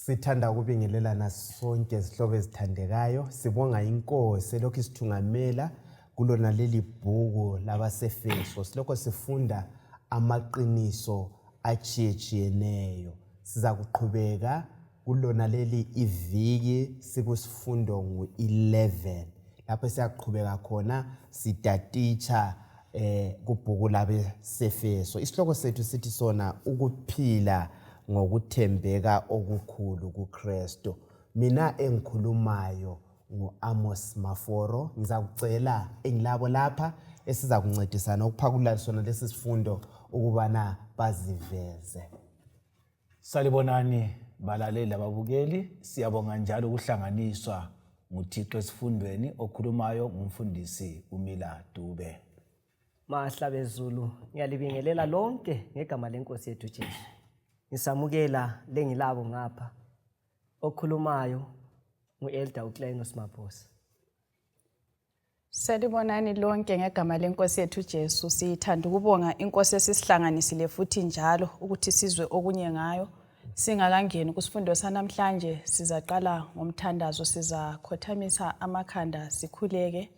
Sithanda ukubingelelana sonke zihlobo ezithandekayo. Sibonga iNkosi elokhu isithungamela kulona leli bhuku labaseFeso. Silokho sifunda amaqiniso atshiyetshiyeneyo. Sizakuqhubeka kulona leli iviki sikusifundo ngu-11 lapho esiyaqhubeka khona sitatitsha eh kubhuku labeSefeso. Isihloko sethu sithi sona ukuphila ngokuthembeka okukhulu kuKristu. Mina engikhulumayo ngu-Amos Maforo. Ngizakucela engilabo lapha esiza kuncedisana ukuphakulula sona lesi sifundo ukubana baziveze. Salibonani balaleli lababukeli, siyabonga njalo ukuhlanganiswa nguThixo esifundweni. Okhulumayo ngumfundisi uMila Dube. Mahlabezulu, ngiyalibingelela lonke ngegama lenkosi yethu Jesu. Ngisamukela lengilabo ngapha. Okhulumayo ngu-Elder uClainos Maphosa. Salibonani lonke ngegama lenkosi yethu Jesu. Sithanda ukubonga inkosi esisihlanganisile futhi njalo ukuthi sizwe okunye ngayo. Singakangeni kusifundo sanamhlanje sizaqala ngomthandazo, sizakhothamisa amakhanda sikhuleke.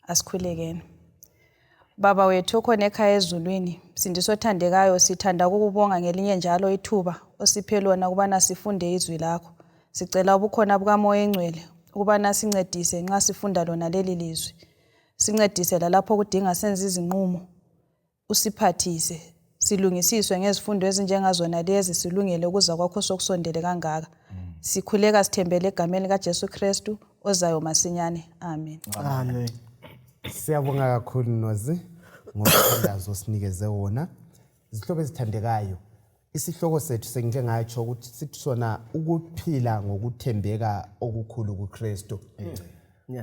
Asikhulekeni. Baba wethu okhona ekhaya ezulwini, Msindisi othandekayo, sithanda ukukubonga ngelinye njalo ithuba osiphe lona ukubana sifunde izwi lakho. Sicela ubukhona bukaMoya Engcwele ukubana sincedise nxa sifunda lona leli lizwi. Sincedise lalapho kudinga senze izinqumo usiphathise silungisiswe ngezifundo ezinjengazona lezi silungele ukuza kwakho sokusondele kangaka. Sikhuleka sithembele egameni likaJesu Kristu ozayo masinyane. Amen. Amen. Siyabonga kakhulu Nozi ngomthandazo osinikeze wona. Zihlobo ezithandekayo, isihloko sethu sengike ngatsho ukuthi sithi sona ukuphila ngokuthembeka okukhulu kuKristu.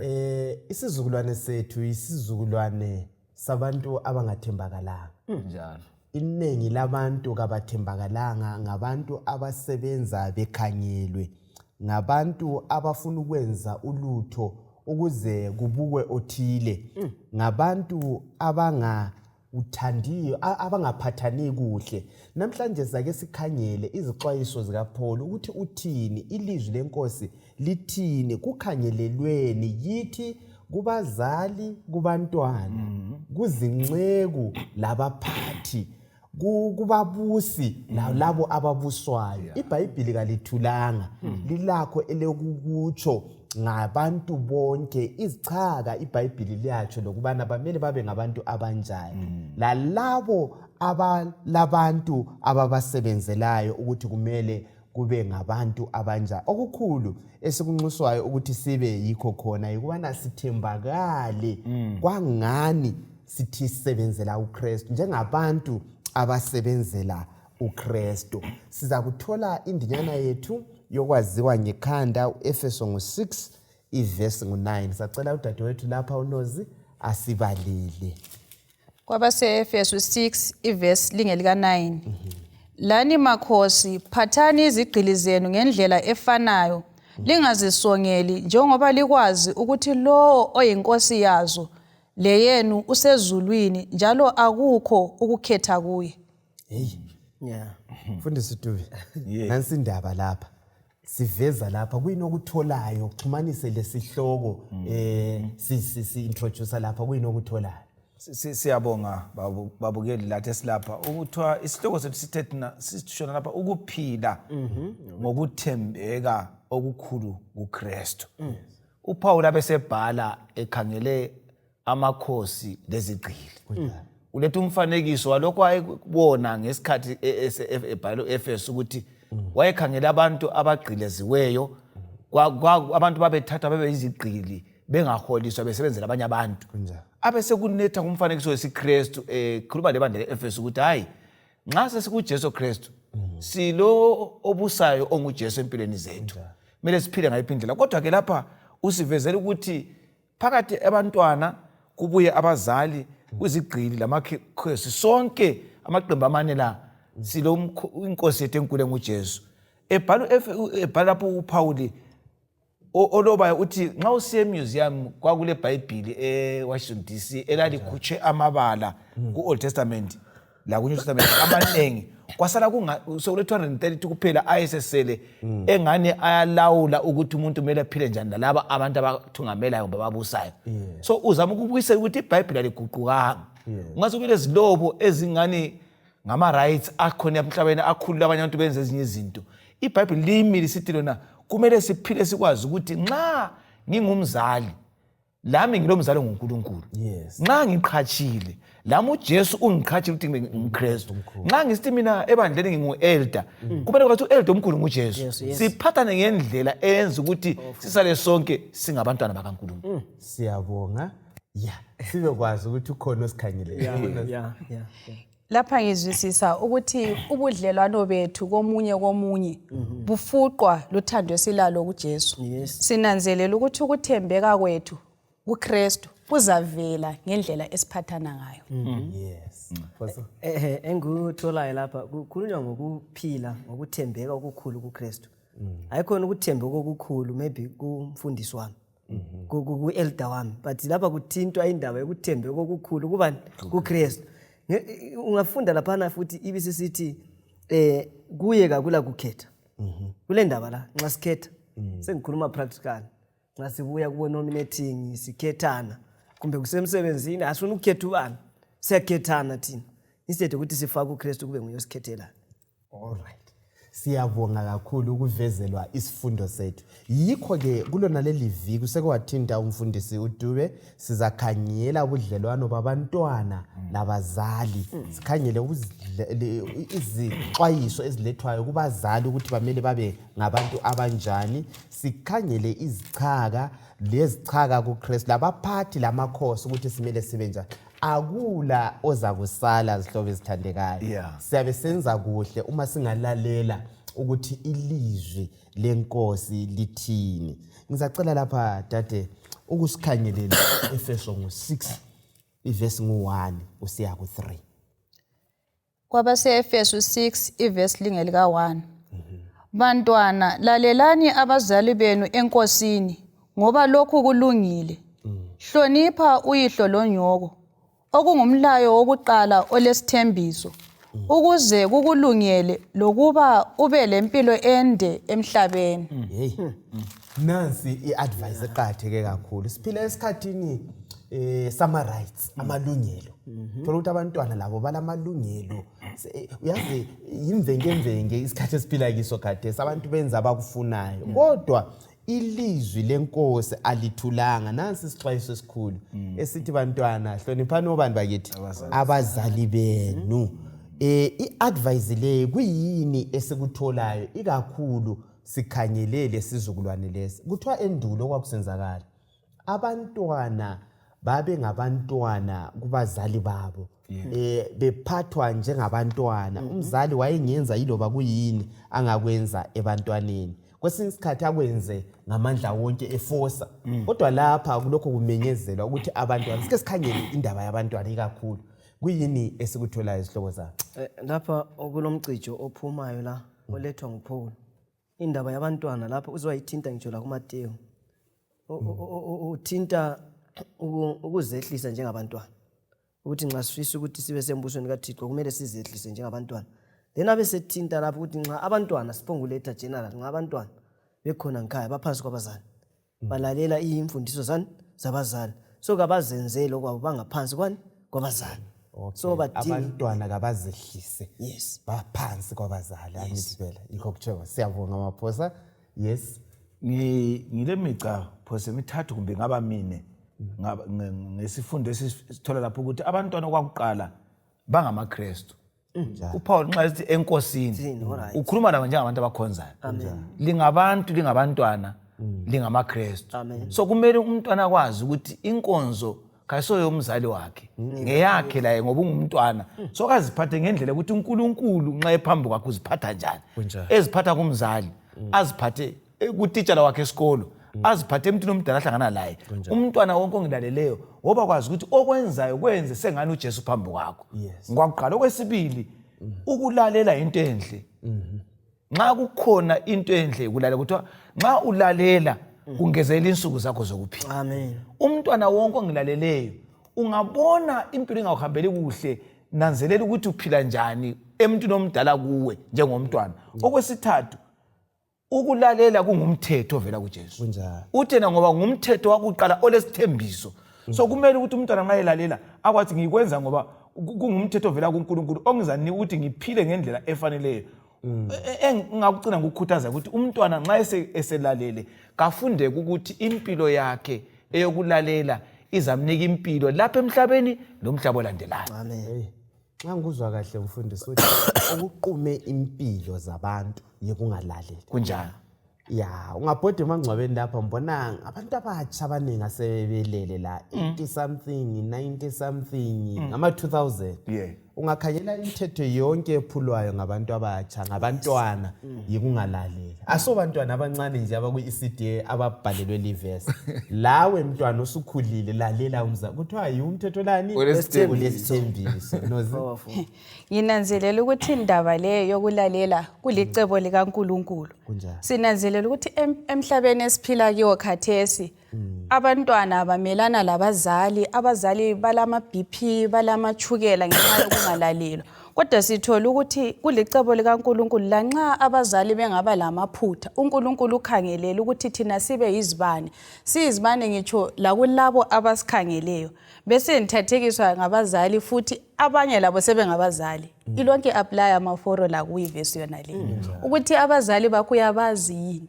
Eh isizukulwane sethu isizukulwane sabantu abangathembakalanga. Njalo. Inengi labantu kabathembakalanga, ngabantu abasebenza bekhanyelwe, ngabantu abafuna ukwenza ulutho ukuze kubukwe othile, ngabantu abanga uthandiyo abangaphathani kuhle. Namhlanje sake sikhangele izixwayiso zikaPaul ukuthi uthini, ilizwi lenkosi lithini, kukhangelelweni kithi, kubazali, kubantwana, kuzinceku labaphathi, kubabusi lalabo ababuswayo. IBhayibhili kalithulanga, lilakho elekukutsho ngabantu bonke. Izichaka iBhayibhili liyatsho lokubana bamele babe ngabantu abanjani, lalabo abalabantu ababasebenzelayo ukuthi kumele kube ngabantu abanjani. Okukhulu esikunxuswayo ukuthi sibe yikho khona yikubana sithembakale kwangani sithi sisebenzela uKristu, njengabantu abasebenzela uKristu. Siza kuthola indinyana yethu yokwaziwa ngekhanda, uEfeso ngu-6 ivesi ngu-9. Sacela udadewethu lapha uNozi asibalele. Kwabase-Efesu 6 ivesi lingelika-9. Lani makhosi, phathani izigqili zenu ngendlela efanayo, lingazisongeli, njengoba likwazi ukuthi lowo oyinkosi yazo leyenu usezulwini, njalo akukho ukukhetha kuye. Hey, Yeah. Mfundisi Dube, nansi indaba lapha. Siveza lapha kuyini okutholayo, kuxhumanise lesihloko eh si si introduce lapha kuyini okutholayo. Siyabonga babukeli lathi esilapha ukuthiwa isihloko sethu sithe thina sishona lapha ukuphila ngokuthembeka okukhulu kuKristu. UPaul abesebhala ekhangele amakhosi lezigqili. Uletha umfanekiso walokho ayekubona ngesikhathi ebhala u-Efesu ukuthi wayekhangele abantu abagqileziweyo, abantu babethathwa bebe yizigqili bengaholiswa besebenzela abanye abantu. Abesekunetha kumfanekiso wesiKristu ekhuluma lebandla le-Efesu ukuthi hayi, nxa sesikuJesu Kristu silo obusayo onguJesu empilweni zethu, kumele siphile ngayiphi indlela. Kodwa ke lapha usivezela ukuthi phakathi abantwana kubuye abazali, kuzigqili lamakhosi, sonke amaqembu amane la silo inkosi yethu enkulu enguJesu. Ebhala lapho uPhawuli olobayo uthi nxa usiya emuseum kwakule Bhayibhili eWashington DC elalikhutshe amabala ku-Old Testament laku-New Testament amaningi. Kwasala sokule 232 kuphela ayesesele engane ayalawula ukuthi umuntu kumele aphile njani lalaba abantu abathungamelayo kumbe ababusayo. So uzama ukubuyisela ukuthi iBhayibheli aliguqukanga. Ungaze kube lezilobo ezingani ngama-rights akhona emhlabeni akhulula abanye abantu benze ezinye izinto. IBhayibheli limile sithi lona kumele siphile sikwazi ukuthi nxa ngingumzali lami ngilomzali onguNkulunkulu. Nxa ngiqhatshile lami uJesu ungiqhatshile ukuthi ngibe ngumKristu. Nxa ngisithi mina ebandleni ngingu-elder, kumele kwathi u-elder omkhulu nguJesu. Siphathane ngendlela eyenza ukuthi sisale sonke singabantwana bakaNkulunkulu. Siyabonga. Ya, sibekwazi ukuthi ukhona osikhangeleyo. Yeah. Lapha ngizwisisa ukuthi ubudlelwano bethu komunye komunye bufuqwa luthando esilalo kuJesu. Sinanzelela ukuthi ukuthembeka kwethu kuKristu kuzavela ngendlela esiphathana ngayo. Yes. Phosa. Engikutholayo lapha kukhulunywa ngokuphila ngokuthembeka okukhulu kuKristu. Ayikhona ukuthembeka okukhulu maybe kumfundisi wami, ku-elder wami, but lapha kuthintwa indaba yokuthembeka okukhulu kubani? KuKristu. Ungafunda laphana futhi ibisisithi kuye kakula kukhetha. Kule ndaba la nxa sikhetha, sengikhuluma practical, nxa sibuya kubo nominating sikhethana kumbe kusemsebenzini, asifuna ukukhetha ubani, siyakhethana thina instead ukuthi sifake uKristu kube nguye osikhethelayo. All right. Siyabonga kakhulu ukuvezelwa isifundo sethu. Yikho ke kulona leli viki sekwathinta umfundisi uDube, sizakhangela ubudlelwano babantwana labazali. Sikhangele izixwayiso ezilethwayo kubazali ukuthi bamele babe ngabantu abanjani. Sikhangele izichaka lezichaka kuKristu labaphathi lamakhosi ukuthi simele sibe njani. Akula ozakusala zihlobo ezithandekayo. Siyabe senza kuhle uma singalalela ukuthi ilizwi lenkosi lithini. Ngizacela lapha dade ukusikhangelela Efeso ngo-6 ivesi ngu-1 usiya ku-3. Kwabase-Efesu 6 ivesi lingelika-1. Bantwana, lalelani abazali benu eNkosini, ngoba lokhu kulungile. Hlonipha uyihlo lonyoko, okungumlayo wokuqala olesithembiso, ukuze kukulungele lokuba ube lempilo ende emhlabeni. Hey. Nansi i-advice eqakatheke kakhulu. Siphila esikhathini sama rights, amalungelo. Thola ukuthi abantwana labo balamalungelo. Uyazi yimvenkemvenke isikhathi esiphila kiso khathesi, abantu benza abakufunayo. Kodwa ilizwi lenkosi alithulanga. Nansi isixwayiso esikhulu esithi bantwana hloniphani obani bakithi, abazali benu. I-advice le kuyini esikutholayo ikakhulu sikhangelele sizukulwane lesi? Kuthiwa endulo kwakusenzakala abantwana babe ngabantwana kubazali babo, bephathwa njengabantwana. Umzali wayengenza yiloba kuyini angakwenza ebantwaneni, kwesinye isikhathi akwenze ngamandla wonke efosa. Kodwa lapha kulokho kumenyezelwa ukuthi abantwana, sike sikhangele indaba yabantwana ikakhulu, kuyini esikutholayo izihlobo zabo? Lapha kulomcijo ophumayo la olethwa nguPaul, indaba yabantwana lapha uzwayithinta ngitsho la kuMateyu, uthinta ukuzehlisa njengabantwana, ukuthi nxa sifisa ukuthi sibe sembusweni kaThixo kumele sizehlise njengabantwana. Then abe sethinta lapho ukuthi nxa abantwana siphonguletha general, nxa abantwana bekhona ngikhaya baphansi kwabazali, balalela imfundiso zani zabazali, so kabazenzeli okwabo, bangaphansi kwani kwabazali. So badinga abantwana kabazehlise, Yes, baphansi kwabazali. Angithi phela yikho kuthiwa. Siyabonga Maphosa. Yes. Ngile mica phose emithathu kumbe ngaba mine ngesifundo esithola lapho ukuthi abantwana kwakuqala bangamaKristu. UPaul nxa esithi enkosini, ukhuluma nabo njengabantu abakhonzayo. Lingabantu, lingabantwana, lingamaKristu. So kumele umntwana akwazi ukuthi inkonzo kayisoyo yomzali wakhe, ngeyakhe laye ngoba ungumntwana. So kaziphathe ngendlela ukuthi uNkulunkulu nxa ephambi kwakhe uziphatha njani. Eziphatha kumzali, aziphathe kutitshala wakhe esikolo, aziphathe emntwini omdala ahlangana laye. Umntwana wonke ongilaleleyo woba kwazi ukuthi okwenzayo kwenze sengani uJesu phambi kwakho. Ngwakuqala. Okwesibili, ukulalela into enhle. Nxa kukhona into enhle ukulalela, kuthiwa nxa ulalela kungezela insuku zakho zokuphila. Amen. Umntwana wonke ongilaleleyo, ungabona impilo ingakuhambeli kuhle, Nanzelela ukuthi uphila njani emntwini omdala kuwe njengomntwana. Okwesithathu, ukulalela kungumthetho ovela kuJesu. Kunjalo. Uthi yena ngoba ngumthetho wakuqala olesithembiso. So kumele ukuthi umntwana nxa elalela akwathi ngikwenza ngoba kungumthetho ovela kuNkulunkulu ongizanika ukuthi ngiphile ngendlela efaneleyo. Engingakucina ngikukhuthaza ukuthi umntwana nxa eselalele kafunde ukuthi impilo yakhe eyokulalela izamnika impilo lapha emhlabeni lomhlaba olandelayo. Amen. Nxa ngikuzwa kahle mfundisi, uthi okuqume impilo zabantu yikungalaleli. Kunjalo. Ya, ungabhoda emangcwabeni lapha mbona abantu abatsha abaningi asebelele la 80 something, 90 something, ngama 2000. Ungakhangela imithetho yonke ephulwayo ngabantu abatsha, ngabantwana, yikungalaleli. Asobantwana abancane nje abakwi-ECD ababhalelwe livesi. Lawe mntwana osukhulile, lalela umzali. Kuthiwa yiwumthetho lani? Olesithembiso. Olesithembiso. Nozi? Powerful. Nginanzelela ukuthi indaba le yokulalela kulicebo likaNkulunkulu. Kunjalo. Sinanzelela ukuthi emhlabeni esiphila kiwo khathesi abantwana bamelana labazali, abazali balama BP, balamatshukela ngenxa yokungalalelwa. Kodwa sithola ukuthi kulicebo likaNkulunkulu lanxa abazali bengaba lamaphutha, uNkulunkulu ukhangelele ukuthi thina sibe yizibane. Siyizibane ngitsho lakulabo abasikhangeleyo. Bese ngithathekiswa ngabazali futhi abanye labo sebengabazali. Ilonke apply amaforo la kuyivesi yona le. Ukuthi abazali bakho uyabazi yini?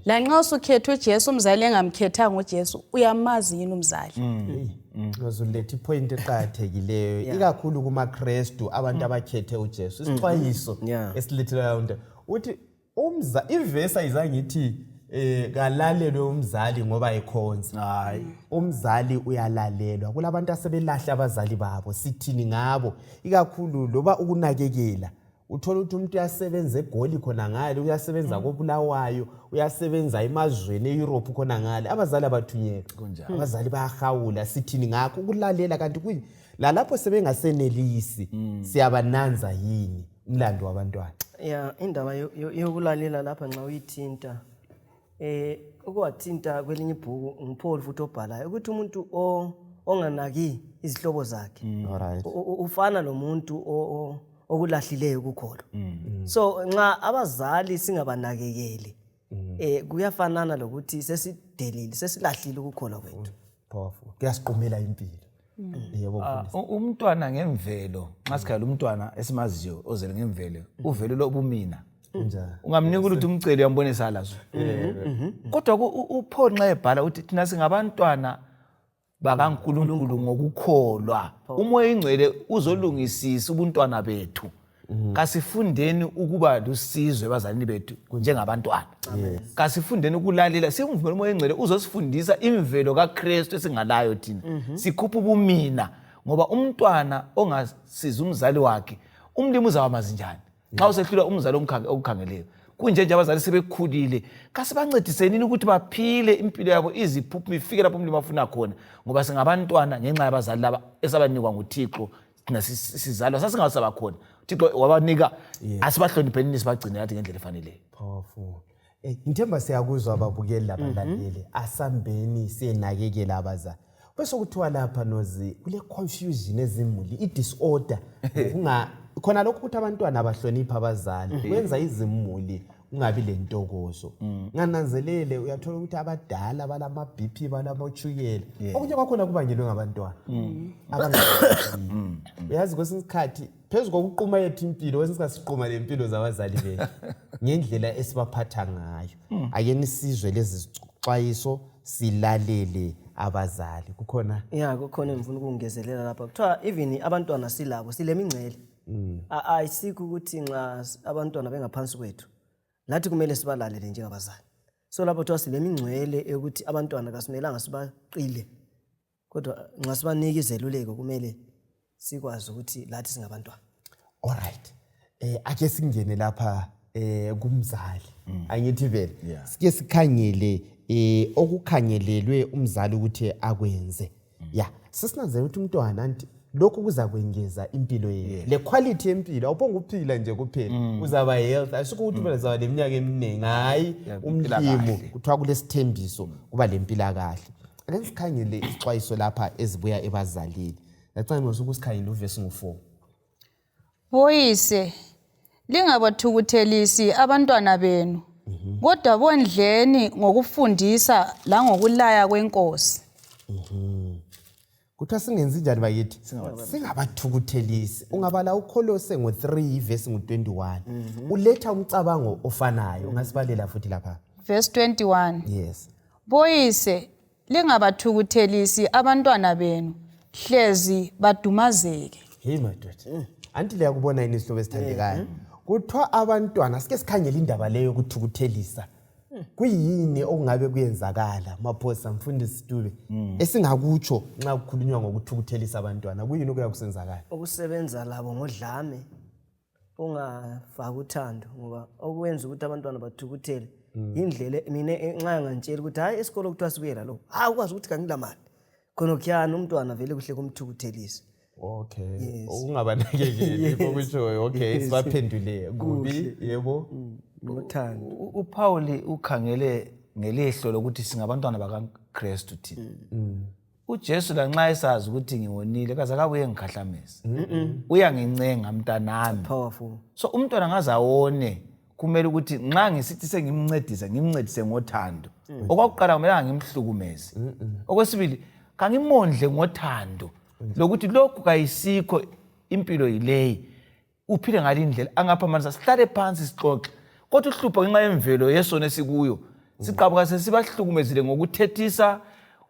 Lanxa usukhetha uJesu, umzali engamkhethanga uJesu, uyamazi yini umzali? Uzoletha ipoint eqakathekileyo ikakhulu kumaKrestu, abantu abakhethe uJesu. Isixwayiso esilethelwa umuntu uthi umza ivesi ayizange ithi kalalelwe umzali ngoba ekhonza. Hayi. Umzali uyalalelwa. Kulabantu asebelahla abazali babo, sithini ngabo? Ikakhulu loba ukunakekela. Uthola ukuthi umuntu uyasebenza eGoli khona ngale, uyasebenza koBulawayo, uyasebenza emazweni eEurope khona ngale. Abazali abathunyelwa. Kunjalo. Abazali bayahawula, sithini ngakho? Ukulalela kanti kuyi lalapho sebengasenelisi, siyabananza yini umlando wabantwana? Ya, indaba yokulalela lapha nxa uyithinta, ukwathinta kwelinye ibhuku nguPaul futhi obhalayo ukuthi umuntu onganaki izihlobo zakhe, ufana lomuntu okulahlileyo ukukholo. So nxa abazali singabanakekeli, kuyafanana lokuthi sesidelile, sesilahlile ukukholwa kwethu. Powerful. Kuyasiqumela impilo. Yebo, mfundisi. Umntwana ngemvelo, nxa sikhangela umntwana esimaziyo ozele ngemvelo, uvele lobumina. Kunjalo. Ungamnika ukuthi umcele uyambonisa lazo. Kodwa uPaul nxa ebhala uthi thina singabantwana bakaNkulunkulu ngokukholwa. UMoya oyiNgcwele uzolungisisa ubuntwana bethu. Kasifundeni ukuba lusizo ebazalini bethu njengabantwana. Kasifundeni ukulalela, simvumele uMoya oyiNgcwele uzosifundisa imvelo kaKristu esingalayo thina. Sikhuphe ubumina, ngoba umntwana ongasizi umzali wakhe, umlimi uzawamazi njani? Nxa usehlulwa umzali okukhangeleyo. Kunje nje abazali sebekhulile, kasibancedisenini ukuthi baphile impilo yabo iziphuphume ifike lapho umlimi afuna khona, ngoba singabantwana ngenxa yabazali laba esabanikwa nguThixo. Thina sizalwa sasingasaba khona, uThixo wabanika, asibahlonipheni sibagcine nathi ngendlela efaneleyo. Powerful. Ngithemba siyakuzwa ababukeli labalaleli. Asambeni siyenakekela abazali. Bese kuthiwa lapha Nozi kule confusion ezimuli, i-disorder. Khona lokhu ukuthi abantwana abahlonipha abazali, kwenza izimuli kungabi lentokozo. Ngananzelele uyathola ukuthi abadala balama BP, balamachukela. Okunye kwakhona kubangelwe ngabantwana. Uyazi kwesinye isikhathi phezu kokuquma yethu impilo, kwesinye isikhathi siquma lempilo zabazali bethu ngendlela esibaphatha ngayo. Ake nisizwe lezi zixwayiso, silalele abazali. Kukhona? Ya, kukhona engifuna ukungezelela lapha. Kuthiwa even abantwana silabo silemingcele. Ayisikho ukuthi nxa abantwana bengaphansi kwethu lathi kumele sibalalele njengabazali. So lapho kuthiwa silemingcwele yokuthi abantwana kasimelanga sibaqile, kodwa nxa sibanika izeluleko kumele sikwazi ukuthi lathi singabantwana. All right. Ake singene lapha kumzali. Angithi vele sike sikhangele okukhangelelwe umzali ukuthi akwenze. Ya, sesinanzelela ukuthi umntwana anti lokhu kuzakwengeza impilo yethu. Le quality yempilo awuphonga ukuphila nje kuphela. Uzaba health, asikho ukuthi phela uzaba leminyaka eminingi. Hayi, Impilakahle. umlimo kuthiwa kulesithembiso kuba lempilakahle. Ake sikhangele isixwayiso lapha ezibuya ebazalini. Ngacabanga ngosuku sikhangele uvesi ngo4. Boyise, lingabathukuthelisi abantwana benu, kodwa bondleni ngokufundisa langokulaya kwenkosi. Kuthiwa singenzi njani bakithi? Singabathukuthelisi. Ungabala uKholose ngo-3 ivesi ngo-21. Uletha umcabango ofanayo. Ungasibalela futhi lapha. Verse 21. Yes. Boyise, lingabathukuthelisi abantwana benu, hlezi badumazeke. Hey madoda. Anti liyakubona yini isihlobo esithandekayo? Kuthiwa abantwana sike sikhangele indaba leyo yokuthukuthelisa. Kuyini okungabe kuyenzakala Maphosa mfundisi Dube esingakutsho nxa kukhulunywa ngokuthukuthelisa abantwana kuyini okuya kusenzakala? Ukusebenza labo ngodlame ungafaki uthando ngoba okwenza ukuthi abantwana bathukuthele yindlela mina nxa ngantshela ukuthi hayi esikolo kuthiwa sibuye lalo hayi ukwazi ukuthi kangilamali khonokhuyana umntwana vele kuhle kumthukuthelisa. Okay. Ukungabanakekeli okutshoyo. Okay, sibaphendule kubi yebo. Ngothando. UPaul ukhangele ngelihlo lokuthi singabantwana bakaKristu thina. uJesu lanxa esazi ukuthi ngiwonile kaze akabuye ngikhahlameza. Uyangincenga mntanami. Powerful. So umntwana ngaze awone kumele ukuthi nxa ngisithi sengimncedisa ngimncedise ngothando. Okwakuqala kumele ngimhlukumeze. Okwesibili kangimondle ngothando lokuthi lokhu kayisikho impilo yileyi. Uphile ngalindlela angaphambanisa sihlale phansi sixoxe. Kodwa uhlupho ngenxa yemvelo yesono esikuyo siqabuka sesibahlukumezile ngokuthethisa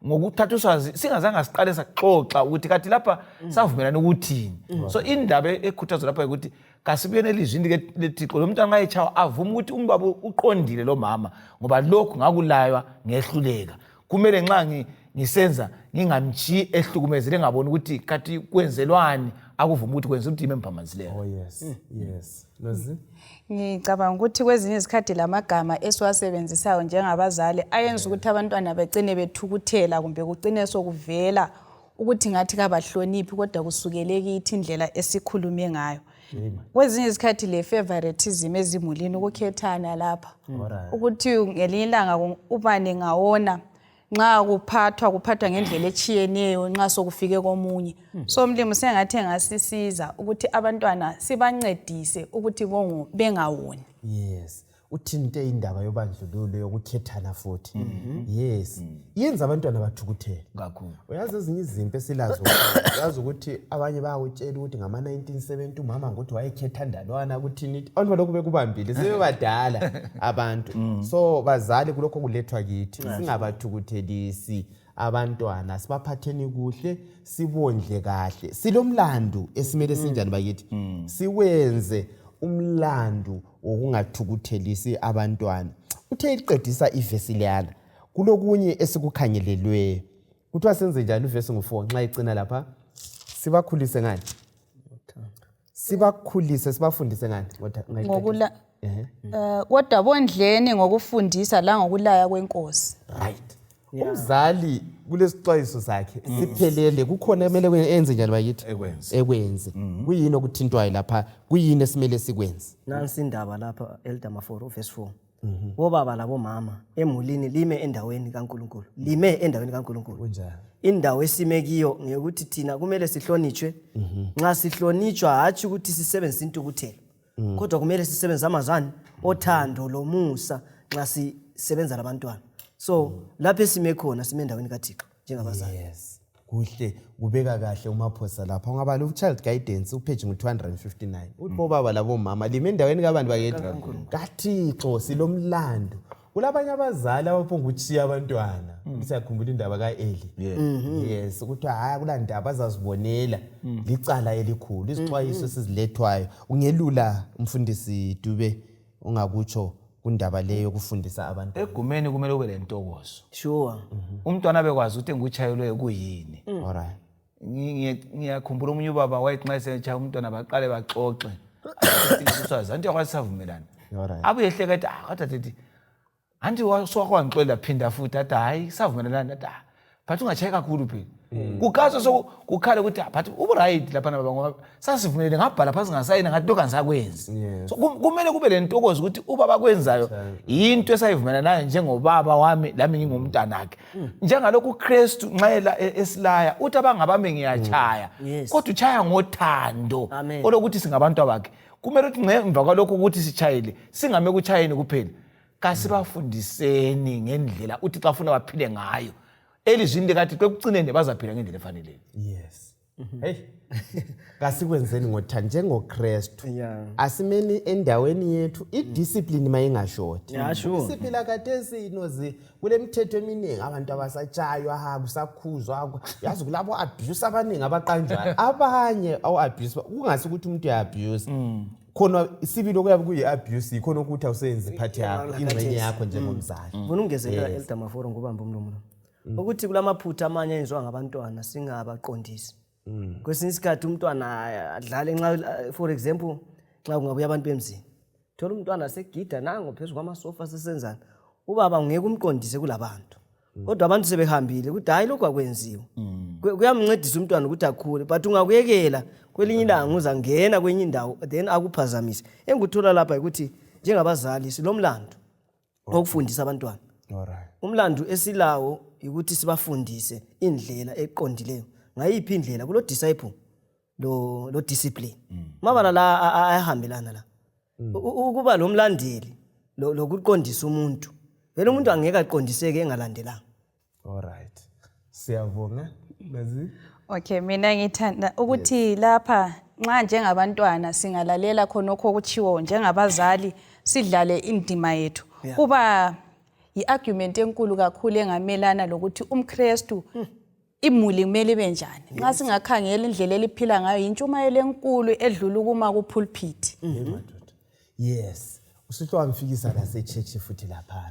ngokuthatha uswazi singazange siqale saxoxa ukuthi kathi lapha savumelana ukuthini. So indaba ekhuthazwa lapha ukuthi kasibuyeni elizwini lethixo lo mntwana nxa avume ukuthi umbaba uqondile lo mama ngoba lokhu ngakulaywa ngehluleka. Kumele nxa ngisenza ngingamtshiyi ehlukumezele ngaboni ukuthi kathi kwenzelwani akuvuma ukuthi kwenza ukuthi yimi emphambanisileyo. Oh yes. Yes. Nozi? Ngicabanga ukuthi kwezinye izikhathi lamagama esiwasebenzisayo njengabazali ayenza ukuthi abantwana begcine bethukuthela kumbe kucine sokuvela ukuthi ngathi kabahloniphi kodwa kusukele kithi indlela esikhulume ngayo. Kwezinye izikhathi le favoritism ezimulini ukukhethana lapha. Ukuthi ngelinye ilanga ubani ngawona nxa kuphathwa ngendlela etshiyeneyo nxa sokufike komunye. So umlimi sengathi engasisiza ukuthi abantwana sibancedise ukuthi bengawoni. Yes. Uthinte indaba yobandlululo yokukhethana futhi. Yes. Yenza abantwana bathukuthele. Kakhulu. Uyazi ezinye izimpi esilazo uyazi ukuthi abanye bayakutshela ukuthi ngama-1970 umama ngokuthi wayekhetha ndalwana kuthini abantu balokhu bekubambile sebebadala abantu. So bazali kulokho kulethwa kithi singabathukuthelisi abantwana sibaphatheni kuhle sibondle kahle silomlandu esimele sinjani bakithi siwenze umlandu wokungathukuthelisi abantwana. Uthe iqedisa ivesi leyana kulokunye esikukhangelelweyo. Kuthiwa senze njani uvesi ngu-4 nxa icina lapha? Sibakhulise ngani? Sibakhulise sibafundise ngani? Ngokula kodwa bondleni ngokufundisa langokulaya kwenkosi. Right. Umzali kulesixwayiso sakhe siphelele kukhona kumele enze njani bakithi? Ekwenze. Kuyini okuthintwayo lapha? Kuyini esimele sikwenze? Nansi indaba lapha Elder Maforo verse 4. Bobaba labomama emulini lime endaweni kaNkuluNkulu. Lime endaweni kaNkuluNkulu. Kunjani? Indawo esime kiyo ngeyokuthi thina kumele sihlonitshwe. Nxa sihlonitshwa hatshi ukuthi sisebenzise intukuthelo. Kodwa kumele sisebenzise amazani othando lomusa nxa sisebenza labantwana. So lapho esime khona sime endaweni kaThixo njengabazali. Yes. Kuhle kubeka kahle uMaphosa lapha. Ungabala u-child guidance upage ngu-259. Uthi bobaba labomama lime endaweni kabantu bakithi kaThixo silomlando. Kulabanye abazali abaphonga ukutshiya abantwana. Siyakhumbula indaba kaEli. Yes, ukuthi hayi kula ndaba azazibonela licala elikhulu izixwayiso esizilethwayo. Ungelula umfundisi Dube ungakutsho kundaba leyo yokufundisa abantu. Egumeni kumele ube lentokozo. Sure. Umntwana abekwazi ukuthi engikutshayelweyo kuyini. Alright. Ngiyakhumbula omunye ubaba wayethi nxa esetshaya umntwana baqale baxoxe. Uswazi anti yakwazi savumelana. Abuye ehleka ethi ah kodwa thethi anti sokwangixolela phinda futhi athi hayi savumelana athi ah. But ungatshayi kakhulu phela. Kukaso so kukhale ukuthi ah, but ubu-right laphana baba, ngoba sasivumelene, ngabhala phansi, ngasayina, ngathi lokhu angisakwenzi. So kumele kube le ntokozo ukuthi ubaba akwenzayo yinto esayivumelana nayo njengobaba wami, lami ngingumntanakhe. Njengalokhu uKristu nxa esilaya uthi abangabami ngiyachaya, kodwa uchaya ngothando olokuthi singabantu abakhe. Kumele ukuthi ngemva kwalokho ukuthi sichayile, singame kuchayeni kuphela, kasibafundiseni ngendlela uthi xa funa baphile ngayo elizwini likaThixo, ekucineni bazaphila ngendlela efaneleyo. Yes. Hey, kasikwenzeni ngothando njengoKristu. Asimeni endaweni yethu, idiscipline mayingashoti. Yeah, sure. Siphila khathesi nozi kule mithetho eminingi, abantu abasatshaywa, ha kusakhuzwa, yazi kulabo abuse abaningi abaqanjwayo, abanye awu-abuse kungasi ukuthi umuntu uya-abuse khona isibili, okuyabe kuyi-abuse yikhona ukuthi awusenzi iphathi yakho, ingxenye yakho njengomzali. Ngifuna ukungezelela, Elder Maforo, ngubambe umlomo lo, ukuthi kulamaphutha amanye ayenziwa ngabantwana singabaqondisi. Kwesinye isikhathi umntwana adlale, nxa, for example, nxa kungabuya abantu bemzini, thola umntwana segida nango phezu kwamasofa, sesenzani, ubaba ngeke umqondise kulabantu, kodwa abantu sebehambile ukuthi hayi, lokhu akwenziwa. Kuyamncedisa umntwana ukuthi akhule, but ungakuyekela, kwelinye ilanga uzangena kwenye indawo, then akuphazamise. Engikuthola lapha ukuthi njengabazali silomlando wokufundisa abantwana. Umlando esilawo ukuthi sibafundise indlela eqondileyo. Ngayiphi indlela? Kulo disciple lo discipline, mabala la ayahambelana la. Ukuba lo mlandeli lokuqondisa umuntu, vele umuntu angeke aqondiseke engalandelanga. Alright, siyabonga, Nazi. Okay, mina ngithanda ukuthi lapha nxa njengabantwana singalalela khonokho okutshiwo njengabazali, sidlale indima yethu. Kuba yi-argument enkulu kakhulu engamelana lokuthi umKristu imuli kumele ibe njani. Nxa singakhangela indlela eliphila ngayo, yintshumayelo enkulu edlula ukuma kupulpit. Madoda, yes, usuhle wamfikisa lasechechi futhi lapha.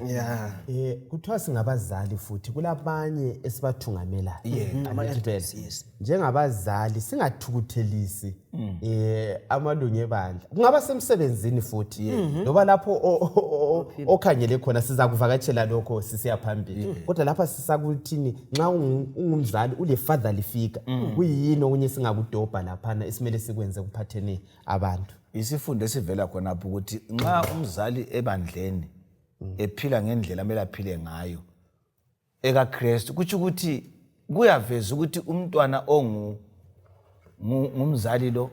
Kuthiwa singabazali futhi kulabanye esibathungamelayo. Angithi phela? Yes. Njengabazali singathukuthelisi amalungu ebandla, kungaba semsebenzini futhi, loba lapho okhangele khona, siza kuvakatshela lokho sisiya phambili, kodwa lapha sisakuthini, nxa ungumzali ule fatherly figure, kuyini okunye singakudobha laphana esimele sikwenze kuphatheni abantu? Isifundo esivela khonapho ukuthi nxa umzali ebandleni ephila ngendlela amele aphile ngayo ekaKristu, kutsho ukuthi kuyaveza ukuthi umntwana ngumzali lo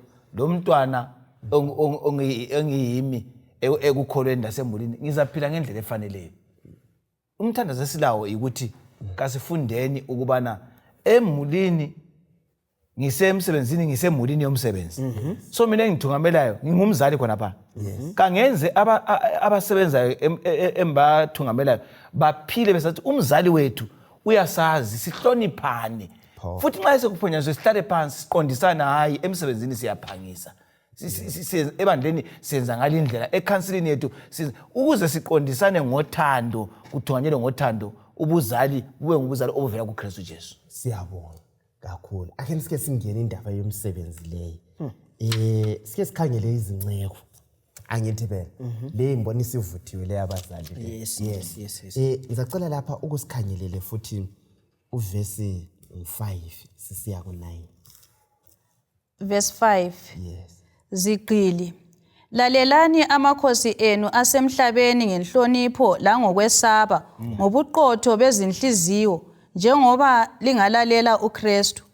mntwana ongiyimi ekukholweni lasemulini, ngizaphila ngendlela efaneleyo. Umthandazo esilawo ukuthi kasifundeni ukubana emulini, ngisemsebenzini, ngisemulini yomsebenzi, so mina engithungamelayo ngingumzali khonapha, kangenze abasebenzayo embathungamelayo baphile besathi umzali wethu uyasazi, sihloniphane. Futhi nxa sekuphonyanyiswe, sihlale phansi siqondisane, hayi, emsebenzini siyaphangisa, ebandleni senza ngale indlela, ekhansilini yethu ukuze siqondisane ngothando, kuthunganyelwe ngothando, ubuzali bube ngubuzali obuvela kuKristu Jesu. Siyabonga kakhulu. Ake sike singene indaba yomsebenzi leyi, sike sikhangele izinceko, angithi phela le ngibona isivuthiwe le yabazali le. Yes. Ngizacela lapha ukusikhangelele futhi uvesi 5 sisiya ku9. Verse 5. Yes. Zigqili, lalelani amakhosi enu asemhlabeni ngenhlonipho langokwesaba, ngobuqotho bezinhliziyo, njengoba lingalalela uKristu.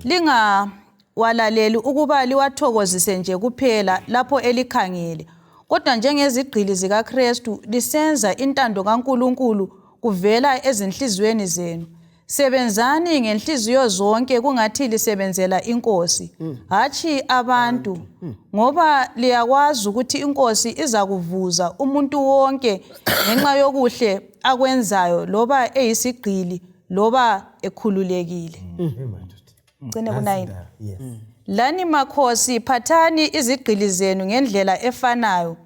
Lingawalaleli ukuba liwathokozise nje kuphela lapho elikhangele, kodwa njengezigqili zikaKristu lisenza intando kaNkulunkulu kuvela ezinhliziyweni zenu. Sebenzani ngenhliziyo zonke kungathi lisebenzela inkosi, hatshi abantu, ngoba liyakwazi ukuthi inkosi izakuvuza umuntu wonke ngenxa yokuhle akwenzayo, loba eyisigqili loba ekhululekile. Hey madoda. Gcine ku-9. Yes. Lani makhosi, phathani izigqili zenu ngendlela efanayo.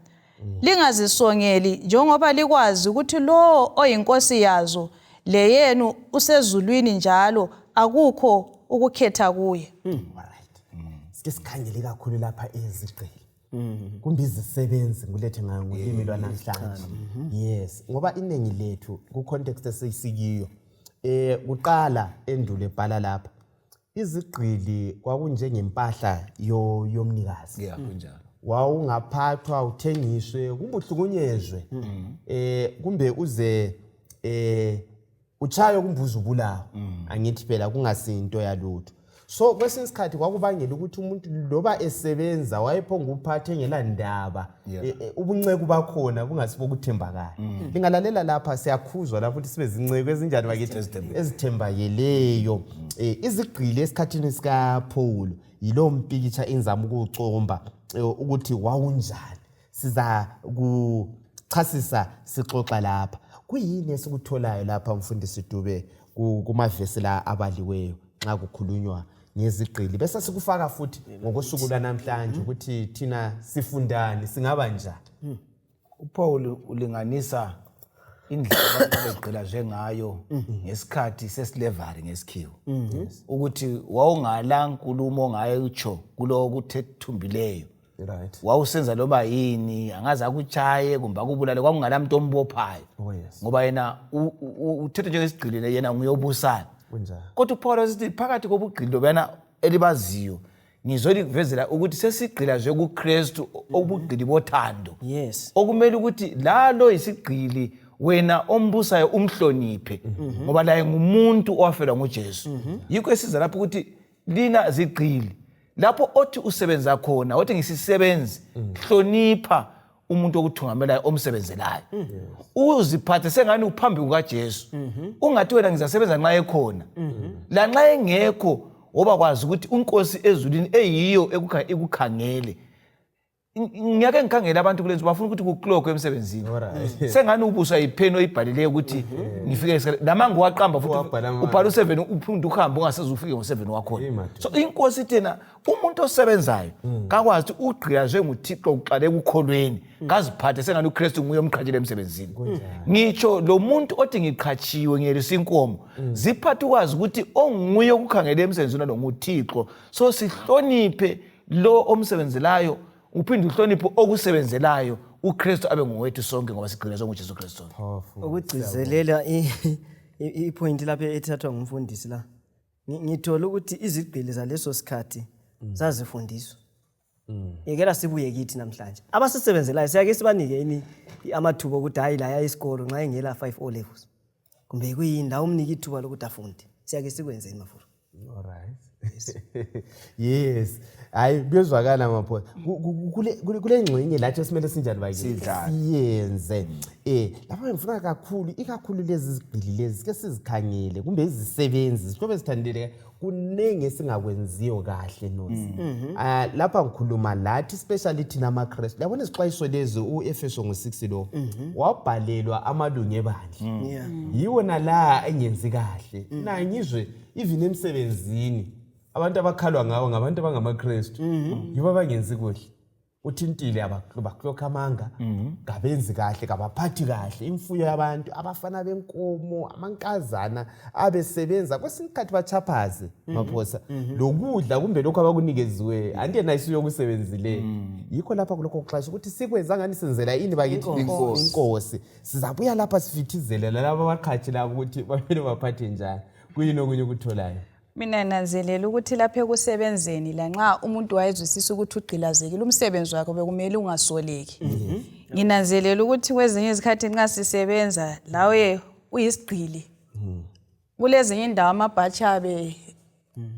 Lingazisongeli, njengoba likwazi ukuthi lowo oyinkosi yazo leyenu usezulwini, njalo akukho ukukhetha kuye. Alright. Sike sikhangele kakhulu lapha ezigqili. Kumbe izisebenzi, ngulethe ngayo ngolimi lwanamhlanje. Yes, ngoba iningi lethu ku context esisikiyo Kuqala endulo ebhala lapha izigqili kwakunjengempahla yomnikazi. Yeah, kunjalo. Wawungaphathwa uthengiswe kumbe uhlukunyezwe kumbe uze uchaye kumbe uze ubulawe, angithi phela kungasinto yalutho. So kwesinye isikhathi kwakubangela ukuthi umuntu loba esebenza wayephonga uphathe engela ndaba. Ubunceku bakhona bungasibo ukuthembakala. Lingalalela lapha siyakhuzwa lapho ukuthi sibe zinceku ezinjani bakithi, ezithembakeleyo. Izigqili esikhathini sikaPaul yilowo mpikitsha inzama ukuwucomba ukuthi wawunjani. Siza kuchasisa sixoxa lapha. Kuyini esikutholayo lapha mfundisi Dube kumavesi la abaliweyo nxa kukhulunywa ngezigqili, bese sikufaka futhi ngokosuku lwanamhlanje ukuthi thina sifundani, singaba njani? uPaul ulinganisa indlela abantu abegqilazwe ngayo ngesikhathi seslavery ngesikhiwa, ukuthi wawungala nkulumo ongayo kulowo okuthethumbileyo. Wawusenza loba yini, angaze akutshaye kumbe akubulale, kwakungala muntu ombophayo. Oh, yes. Ngoba yena uthethwe njengesigqili, yena nguyobusayo. Kodwa uPaul wasithi phakathi kobugqili lobuyana elibaziyo, ngizolivezela ukuthi sesigqilazwe kuKristu, ubugqili bothando. Okumele ukuthi lalo isigqili wena ombusayo umhloniphe, ngoba laye ngumuntu owafelwa nguJesu. Yikho esiza lapho ukuthi lina zigqili, lapho othi usebenza khona, othi ngisisebenzi, hlonipha umuntu okuthungamelayo omsebenzelayo, uziphathe sengani uphambi kukaJesu. Ungathi wena ngizasebenza nxa ekhona, lanxa engekho, woba kwazi ukuthi unkosi ezulwini eyiyo ikukhangele. Ngiyake ngikhangele abantu kulensuku bafuna ukuthi kuklokwe emsebenzini, sengani ubuswa yipheni oyibhalileyo ukuthi ngifike ngesikhathi, nama ngiwaqamba futhi. Wabhala amanga. Ubhala u-7, uphinde uhambe ungaseze ufike ngo-7 wakhona. Hey, madoda. So inkosi thina umuntu osebenzayo kakwazi ukuthi ugqilazwe nguThixo kuqala ekukholweni, kaziphathe sengani uKristu nguye omqhatshile emsebenzini. Ngitsho lo muntu othi ngiqhatshiwe ngiyelusa inkomo, ziphathe ukwazi ukuthi onguye okukhangele emsebenzini lo nguThixo. So sihloniphe lo omsebenzelayo, uphinde uhloniphe okusebenzelayo, uKristu abe ngowethu sonke, ngoba sigqilazwe nguJesu Kristu. Powerful. Ukugcizelela ipoint lapho ethathwa ngumfundisi la, ngithola ukuthi izigqili zaleso sikhathi zazifundiswa. Yekela sibuye kithi namhlanje, abasisebenzelayo siyake sibanike yini amathuba okuthi hayi laya isikolo nxa engela 5 O levels kumbe kuyini la, umnike ithuba lokuthi afunde? Siyake sikwenzeni, Mafuru? Alright. Yes. Hayi, kuyezwakala mapho. Kule ngxenye lathi esimele sinjani bakithi? Sidlale. Siyenze. Lapha ngifuna kakhulu ikakhulu lezi zigqili lezi ke sizikhangele kumbe izisebenzi zihlobe zithandele, kunengi esingakwenziyo kahle nosi. Lapha ngikhuluma lathi especially thina amaKristu. Yabona izixwayiso lezi uEfeso ngo6 lo wabhalelwa amalungu ebandla. Yiwona la engenzi kahle. Na ngizwe even emsebenzini abantu abakhalwa ngawo ngabantu abangamaKristu, yibo abangenzi kuhle. Uthintile baklokha amanga, kabenzi kahle, kabaphathi kahle imfuyo yabantu, abafana benkomo, amankazana abesebenza kwesinye isikhathi bachaphaze maphosa lokudla kumbe lokhu abakunikeziweyo, anti yena isuye okusebenzileyo. Yikho lapha kulokho kuxwayisa ukuthi sikwenza ngani, senzela ini bakithi? Inkosi. Inkosi. Sizabuya lapha sifithizele lalaba abaqhatshi labo ukuthi bamele baphathe njani. Kuyini okunye ukutholayo? Mina nanzelela ukuthi lapha ekusebenzeni, lanxa umuntu wayezwisisa ukuthi ugqilazekile, umsebenzi wakhe bekumele ungasoleki. Nginanzelela ukuthi kwezinye izikhathi nxa sisebenza lawe uyisigqili, kulezinye indawo amabhatshi abe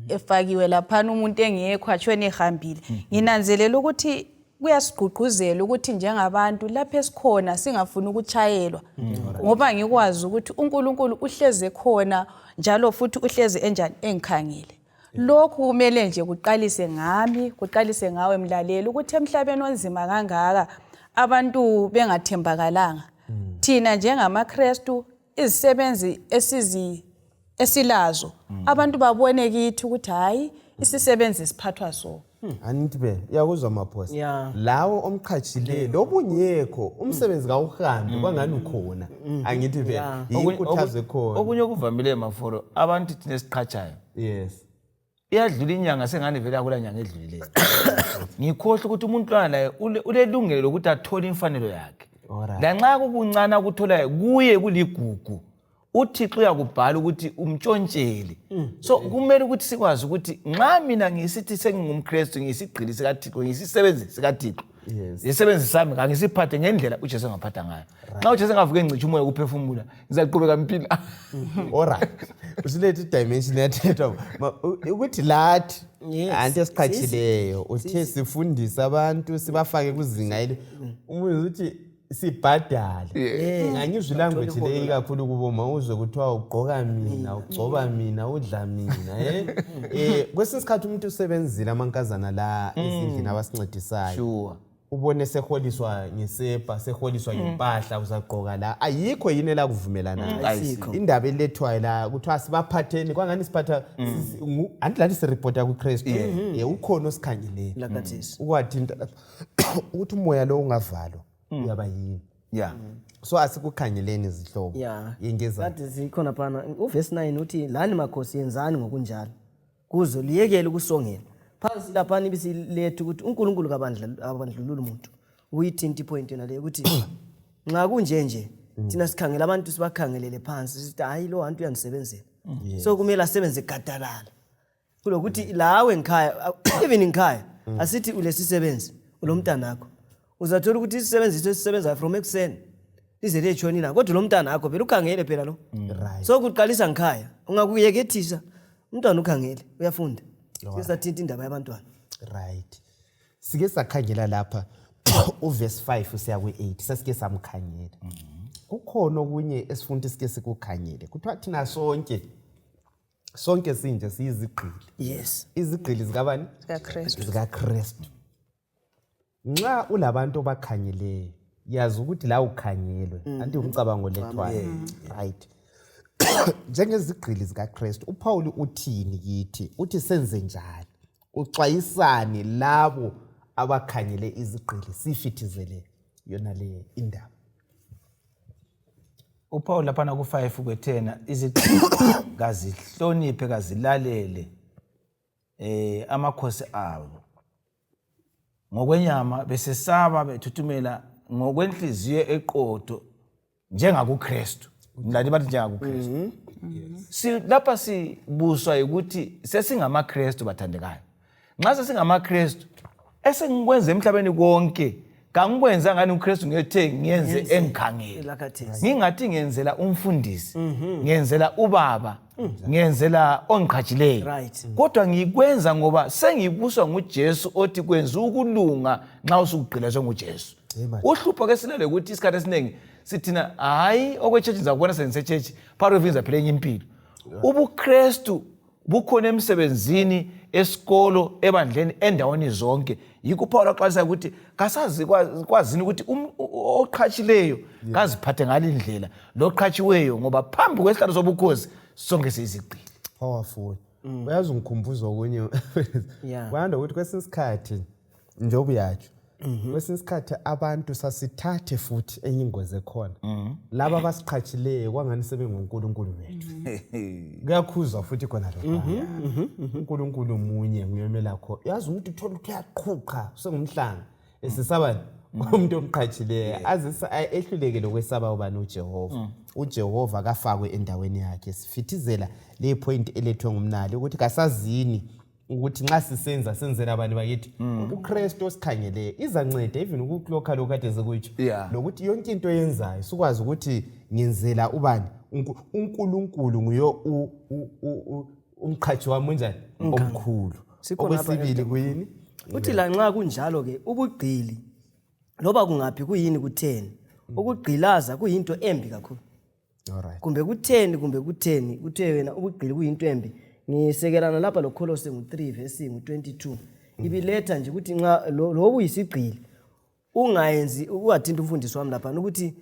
efakiwe laphana umuntu engekho, atshone ehambile. Nginanzelela ukuthi kuyasigqugquzela ukuthi njengabantu lapho esikhona singafuni ukuchayelwa, ngoba ngikwazi ukuthi uNkulunkulu uhleze khona njalo futhi uhleze enjani engikhangele. Lokhu kumele nje kuqalise ngami, kuqalise ngawe mlaleli, ukuthi emhlabeni onzima kangaka abantu bengathembakalanga, thina njengamaKristu izisebenzi esilazo, abantu babone kithi ukuthi hayi, isisebenzi siphathwa so. Angithi be iyakuzwa maphosa? Yeah. Lawo omqhatshileyo lobungekho umsebenzi kawuhambi kwangani ukhona, angithi be yinkuthazo ekhona. Okunye okuvamileyo, Maforo, abantu thina esiqhatshayo, iyadlula inyanga sengani vele akula nyanga edlulileyo. Ngikhohlwa ukuthi umuntu lwana laye ulelungelo lokuthi athole imfanelo yakhe. Lanxa kukuncane akutholayo kuye kuligugu. uThixo uyakubhala ukuthi umtshontsheli. So kumele ukuthi sikwazi ukuthi nxa mina ngisithi sengingumKristu, ngiyisigqili sikaThixo, ngiyisisebenzi sikaThixo, isisebenzi sami kangisiphathe ngendlela uJesu angaphatha ngayo. Nxa uJesu engavuke engcitsha umoya wokuphefumula, ngizaqhubeka ngiphila. Alright, usulethe idimension yathethwa ukuthi lathi anti esiqhatshileyo uthe sifundise abantu sibafake kuzinga eli umuzi ukuthi sibhadale. Ngangizwa ilanguage leyi kakhulu kubo ma uzwe kuthiwa ugqoka mina, ugcoba mina, udla mina. Kwesinye isikhathi umuntu usebenzile, amankazana la ezindlini abasincedisayo, ubone seholiswa ngesepa, seholiswa ngempahla, uzagqoka la, ayikho yini elakuvumelanayo? Ayisikho. Indaba elethwayo la kuthiwa sibaphatheni kwangani siphatha anti lathi siripota kuKristu. Ukhona osikhangeleyo. Lakathesi. Ukwathinta lapha ukuthi umoya lo ungavalwa uyaba yini. So asikukhangeleni, izihlobo. Yengeza. Kade sikhona phana uvesi 9 uthi, lani makhosi yenzani ngokunjalo kuzo, liyekele ukusongela phansi laphana, ibisiletha ukuthi uNkulunkulu kabandlululi umuntu. Uyithinta ipoint yona leyo ukuthi nxa kunje nje thina sikhangela abantu, sibakhangelele phansi, sithi hayi, lo hantu uyangisebenzela, so kumele asebenze gadalala, kulokuthi lawe ngikhaya, even ngikhaya, asithi ulesisebenzi, ulomntanakho, uzathola ukuthi isisebenzi esisebenzayo from ekuseni lize liyetshona ilanga, kodwa lo mntana akho phela ukhangele phela lo. So kuqalisa ngikhaya, ungakuyekethisa umntwana ukhangele, uyafunda. Sesathinta indaba yabantwana. Right, sike sakhangela lapha uvesi 5 usiya kwi-8, sesike samkhangela. Kukhona okunye esifuna ukuthi sike sikukhangele. Kuthiwa thina sonke, sonke sinje siyizigqili. Izigqili zikabani? ZikaKristu. ZikaKristu. Nxa ulabantu obakhangeleyo, yazi ukuthi la ukhangelwe, anti umcabango lethwayo, right? Njengezigqili zikaKristu, uPaul uthini kithi? Uthi senze njani? Uxwayisani labo abakhangele izigqili? Sifithizele yona le indaba. UPaul laphana ku-5 kwethena izigqili kazihloniphe, kazilalele amakhosi abo ngokwenyama, besesaba, bethuthumela, ngokwenhliziyo eqotho njengakuKristu. Mlandi bathi njengakuKristu. Si lapha sibuswa ukuthi sesingamaKristu, bathandekayo. Nxa sesingamaKristu, esengikwenza emhlabeni konke kangikwenza ngani uKristu ngethe ngiyenze engikhangele. Lakathesi. Ngingathi ngenzela umfundisi, ngenzela ubaba, ngenzela ongiqhatshileyo, kodwa ngikwenza ngoba sengibuswa nguJesu othi kwenza ukulunga nxa usukugqilazwe nguJesu. Uhlupho ke silele ukuthi isikhathi esiningi sithina hayi, okwetshetshi ngizakubona sengisetshetshi, phakathi kweviki ngizaphila enye impilo. UbuKristu bukhona emsebenzini, esikolo, ebandleni, endaweni zonke. Yikho uPaul aqalisa ukuthi kasazi kwazini ukuthi oqhatshileyo kaziphathe ngale indlela loqhatshiweyo, ngoba phambi kwesihlalo sobukhosi sonke siyizigqili. Powerful. Uyazi ungikhumbuza okunye. Kwanda ukuthi kwesinye isikhathi, njengoba uyatsho, kwesinye isikhathi abantu sasithathe futhi enye ingozi ekhona, laba abasiqhatshileyo kwangani sebengunkulunkulu bethu. Kuyakhuzwa futhi khona lokho. UNkulunkulu munye, nguyomela kho. Yazi umuntu uthola ukuthi uyaqhuqha, usengumhlanga, esesabani umuntu omqhatshileyo, aze ehluleke lokwesaba ubani? UJehova. UJehova kafakwe endaweni yakhe. Sifithizela le point elethwe ngumnali ukuthi kasazini ukuthi nxa sisenza senzela abantu bakithi, uKristu osikhangeleyo. Izanceda even ukuklokha lokhu kade sikutsho, lokuthi yonke into oyenzayo sikwazi ukuthi ngenzela ubani? UNkulunkulu nguyo umqhatshi wami unjani omkhulu. Sikhona lapha. Okwesibili kuyini? Uthi lanxa kunjalo-ke ubugqili, loba kungaphi, kuyini, kutheni, ukugqilaza kuyinto embi kakhulu. Kumbe kutheni, kumbe kutheni, kuthe wena ubugqili kuyinto embi. Ngisekelana lapha loKholose ngu-3 vesi ngu-22, ibiletha nje ukuthi nxa lobu uyisigqili ungayenzi ungathinta umfundisi wami laphana, ukuthi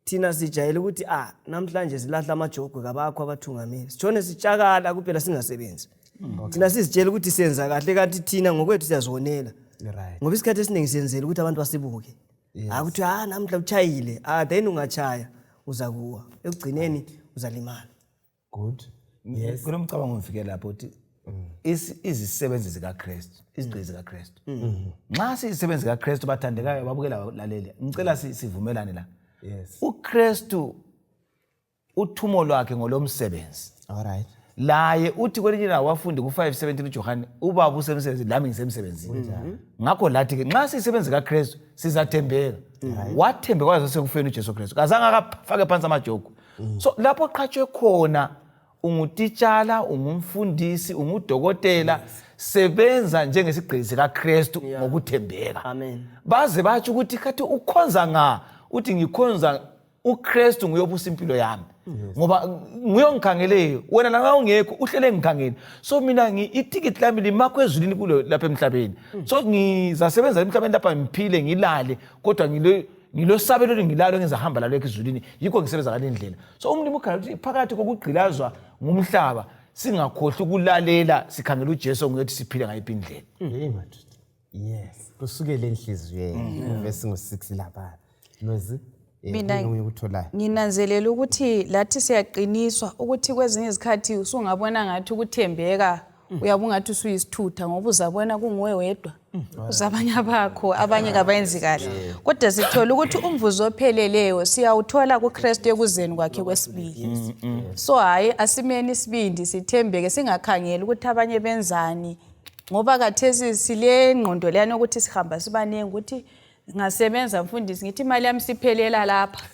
thina sijayele ukuthi ah, namhlanje silahla amajogwe, kabakho abathungameli, sitshone sitshakala kuphela, singasebenzi. Thina sizitshela ukuthi senza kahle, kanti thina ngokwethu siyazionela, ngoba isikhathi esiningi siyenzela ukuthi abantu basibuke. Akuthi ah, namhla uchayile, ah, then ungachaya uzakuwa, ekugcineni uzalimala. Good, yes. Kulo mcabango ngifike lapho ukuthi izisebenzi zikaKristu, izigqili zikaKristu, nxa siyisebenzi zikaKristu, bathandekayo, babukela, lalele, ngicela sivumelane la. uKristu. Uthumo lwakhe ngolomsebenzi. Alright. Laye uthi kwelinye ilanga wafundi ku-517 uJohane, ubaba usemsebenzini lami ngisemsebenzini. Ngakho lathi ke nxa siyisebenzi kaKristu sizathembeka. Wathembeka waze sekufeni uJesu Kristu, kazange akafake phansi amajogo. So lapho oqhatshwe khona, ungutitshala, ungumfundisi, ungudokotela, sebenza njengesigqili sikaKristu ngokuthembeka. Amen. Baze batsho ukuthi khathi ukhonza nga, uthi ngikhonza uKristu, nguyobusa impilo yami, ngoba nguye ongikhangeleyo. Wena lanxa ungekho uhlele ngikhangele. So mina ithikithi lami limakho ezulwini kulo lapha emhlabeni. So ngizasebenza emhlabeni lapha, ngiphile, ngilale, kodwa ngilosabelo ngilalo engizahamba lalo ezulwini, yikho ngisebenza ngale ndlela. So umlimi ukhangela ukuthi phakathi kokugqilazwa ngumhlaba, singakhohlwa ukulalela, sikhangela uJesu onguyethi siphile ngayiphi indlela. Hey madoda. Yes, kusukele enhliziyweni. Uvesi ngo-6 lapha. Nozi, Mina- kuyini okunye okutholayo? Nginanzelela ukuthi lathi siyaqiniswa ukuthi kwezinye izikhathi usungabona ngathi ukuthembeka uyabe ungathi usuyisithutha, ngoba uzabona kunguwe wedwa, uzabanye abakho abanye kabayenzi kahle, kodwa sithola ukuthi umvuzo opheleleyo siyawuthola kuKristu ekuzeni kwakhe kwesibili. So hhayi, asimeni isibindi, sithembeke, singakhangeli ukuthi abanye benzani, ngoba khathesi sile ngqondo leyana yokuthi sihamba sibaningi, ukuthi ngasebenza mfundisi, ngithi imali yami siphelela lapha,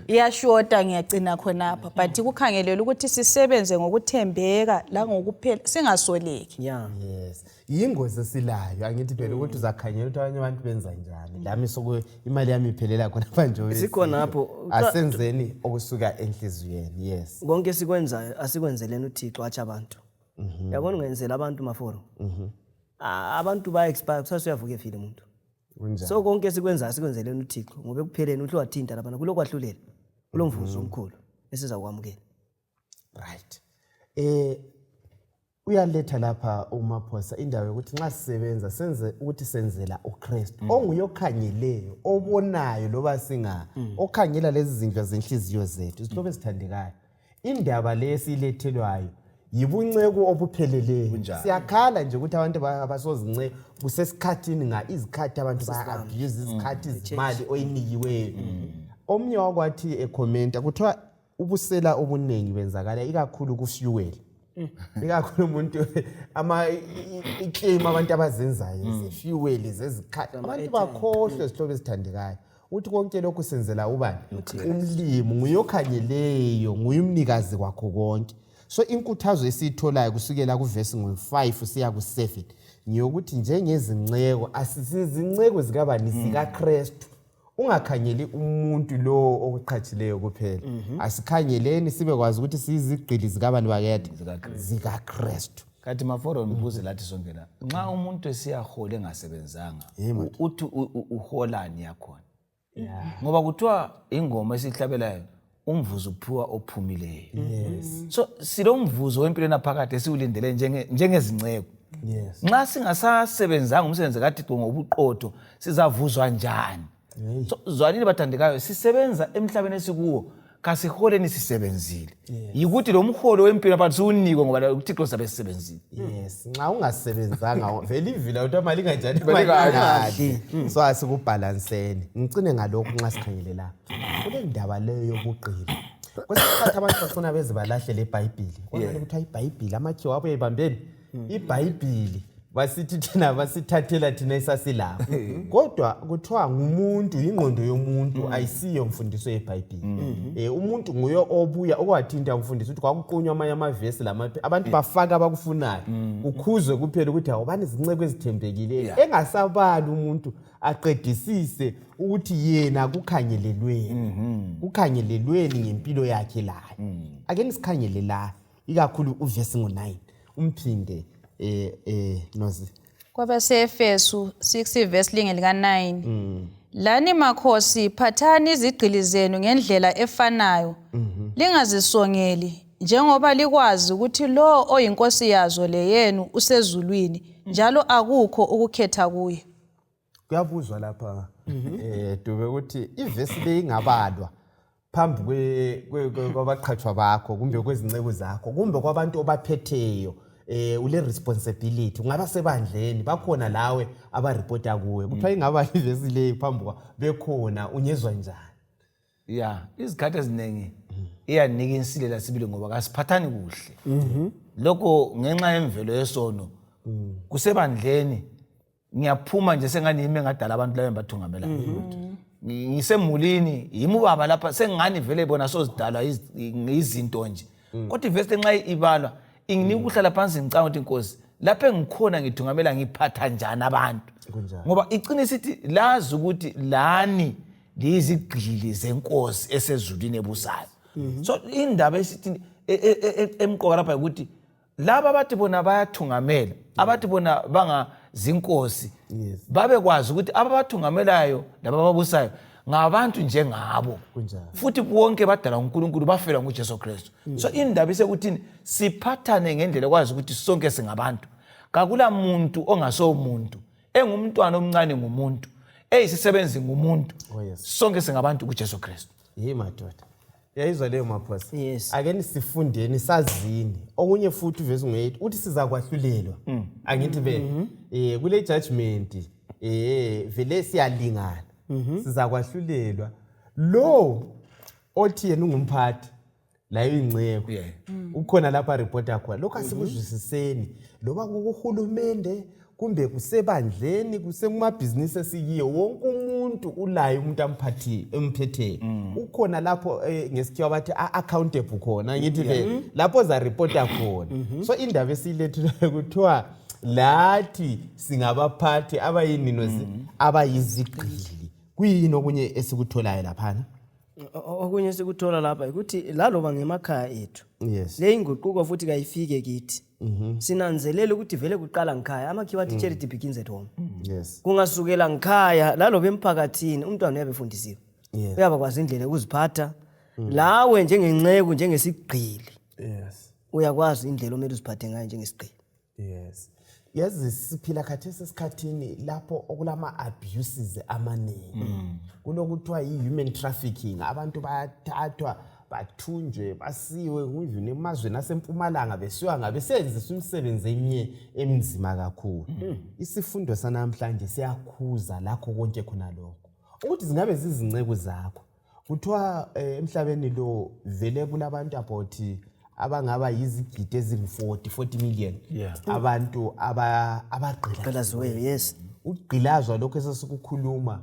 iyashota, ngiyagcina khonapha. But kukhangelelwe ukuthi sisebenze ngokuthembeka langokuphela, singasoleki. Yes, yingozi esilayo, angithi phela ukuthi uzakhangela ukuthi abanye abantu benza njani, lami soku imali yami iphelela khona nje. Sikhonapho. Asenzeni okusuka enhliziyweni, yes. Konke esikwenzayo asikwenzeleni uThixo, atsho abantu. Yabona, ungenzela abantu maforo, abantu baya-expire, kusasa uyavuka efile umuntu. Kunjani? So konke esikwenzayo sikwenzeleni uThixo, ngoba ekupheleni uhle wathinta laphana kulokwahlulela, kulo mvuzo omkhulu esizakwamukela. Right, uyaletha lapha uMaphosa indawo yokuthi nxa sisebenza senze ukuthi senzela uKristu, onguye okhangeleyo, obonayo loba singa okhangela lezi zindlu zenhliziyo zethu. Zihlobo ezithandekayo, indaba le esiyilethelwayo yibunceku obupheleleyo. Siyakhala nje ukuthi abantu abasozinceku kusesikhathini nga izikhathi abantu baya-abuse izikhathi, izimali oyinikiweyo. Omnye wakwathi ekhomenta, kuthiwa ubusela obuningi benzakala ikakhulu ku-fuel, ikakhulu umuntu ama iclaim abantu abazenzayo ze-fuel, zezikhathi, abantu bakhohlwe. Zihlobo ezithandekayo, ukuthi konke lokhu senzela ubani? Umlimi nguye okhangeleyo, nguye umnikazi kwakho konke. So inkuthazo esiyitholayo kusukela kuvesi ngo-5 siya ku-7 ngiyokuthi njengezinceko, asisizinceko zikabani? ZikaKristu. Ungakhangeli umuntu lo okuqhatshileyo kuphela. Asikhangeleni sibe kwazi ukuthi siyizigqili zikabani bakethe? ZikaKristu. Kanti maforo, ngibuze lathi sonke la, nxa umuntu esiyahola engasebenzanga, uthi uholani yakhona? Ngoba kuthiwa ingoma esiyihlabelayo, umvuzo uphiwa ophumileyo. So silo mvuzo wempilo enaphakade esiwulindele njengezinceko. Nxa singasasebenzanga umsebenzi kaThixo ngobuqotho, sizavuzwa njani? So zwanini bathandekayo, sisebenza emhlabeni esikuwo, kasiholeni sisebenzile, yikuthi lo mholo wempilo phakathi siwunikwe ngoba uThixo sizabe sisebenzile. Yes, nxa ungasebenzanga vele ivila ukuthi mali inganjani? Imali ingadli. So asikubhalanseni. Ngicine ngalokhu, nxa sikhangele la kule ndaba leyo yobugqili, kwesinye isikhathi abantu bacina beze balahle ibhayibhili, kwangani kuthiwa ibhayibhili amakhiwa abo ebambeni ibhayibhili, basithi thina basithathela thina esasilapho, kodwa kuthiwa ngumuntu, yingqondo yomuntu, ayisiyo mfundiso yebhayibhili. Umuntu nguye obuya okwathinta umfundisi ukuthi kwakuqunywa amanye amavesi lamaphi, abantu bafaka abakufunayo, kukhuzwe kuphela ukuthi awubani izinceko ezithembekileyo, engasabali umuntu aqedisise ukuthi yena kukhangelelweni, kukhangelelweni ngempilo yakhe layo. Ake nisikhangele la ikakhulu uvesi ngo-9, umphinde Nozi. KwabaseEfesu 6 verse linge lika-9: "Lani makhosi, phathani izigqili zenu ngendlela efanayo, lingazisongeli, njengoba likwazi ukuthi lo oyinkosi yazo leyenu usezulwini, njalo akukho ukukhetha kuye." Kuyabuzwa lapha Dube ukuthi ivesi le ingabalwa phambi kwabaqhatshwa bakho, kumbe kwezinceku zakho, kumbe kwabantu obaphetheyo, ule responsibility, kungaba sebandleni, bakhona lawe abaripota kuwe, kuthiwa ingaba ivesi leyi phambi kwa bekhona, ungezwa njani? Ya, izikhathi eziningi. Iyanika insilela sibili ngoba kasiphathani kuhle. Lokho ngenxa yemvelo yesono. Kusebandleni ngiyaphuma nje sengani yimi engadala abantu laba engibathungamelayo. Ngisemulini yimi ubaba lapha sengani vele bona sozidalwa izinto nje. Kodwa ivesi nxa ibalwa inginika ukuhlala phansi ngicabanga ukuthi Nkosi lapho engikhona ngithungamela ngiphatha njani abantu. Ngoba iqiniso ithi lazi ukuthi lani liyizigqili zenkosi esezulwini ebusayo. So indaba esithi emqoka lapha ukuthi laba abathi bona bayathungamela, abathi bona bangazinkosi, babekwazi ukuthi ababathungamelayo labababusayo ngabantu njengabo, futhi bonke badalwa nguNkulunkulu, bafelwa nguJesu Kristu. So indaba isekuthini siphathane ngendlela ekwazi ukuthi sonke singabantu, kakula muntu ongasomuntu, engumntwana omncane ngumuntu, eyisisebenzi ngumuntu, sonke singabantu kuJesu Kristu. Yi madoda, yayizwa leyo maphosa. Yes. Ake sifundeni sazini okunye futhi uvesi ngu-8 uthi sizakwahlulelwa. Angithi vele kule judgment vele siyalingana, sizakwahlulelwa. Lo othi yena ungumphathi layo ingceko ukhona lapha reporta khona, lokho asikuzwisiseni loba kukuhulumende kumbe kusebandleni, kusemabhizinisi esikiyo, wonke umuntu ulaye umuntu emphetheyo ukhona lapho ngesikhiwa bathi accountable khona, ngithi le lapho zaripota khona. So indaba esiyilethileyo kuthiwa lathi singabaphathi abayini abayizigqili. Kuyini okunye esikutholayo laphana? Okunye esikuthola lapha ukuthi laloba ngemakhaya ethu, le inguquko futhi kayifike kithi. Sinanzelela ukuthi vele kuqala ngikhaya, amakhiwa athi charity begins at home. Kungasukela ngikhaya laloba emphakathini, umntwana uyabe efundisiwe, uyabakwazi indlela yokuziphatha. Lawe njengenceku, njengesigqili, uyakwazi indlela omele uziphathe ngayo njengesigqili. Yes. Yazi siphila khathesi esikhathini lapho okulama abuses amaningi. Kulokuthiwa yi-human trafficking, abantu bayathathwa bathunjwe basiwe even emazweni asempumalanga, besiwa ngabe senziswa imisebenzi eminye emizima kakhulu. Isifundo sanamhlanje siyakhuza lakho konke khona lokho, ukuthi zingabe zizinceku zakho. Kuthiwa emhlabeni lo vele kulabantu about abangaba yizigidi ezingu-40, 40 million abantu abagqilaziweyo. Gqilaziweyo, yes. Ukugqilazwa lokho esesikukhuluma,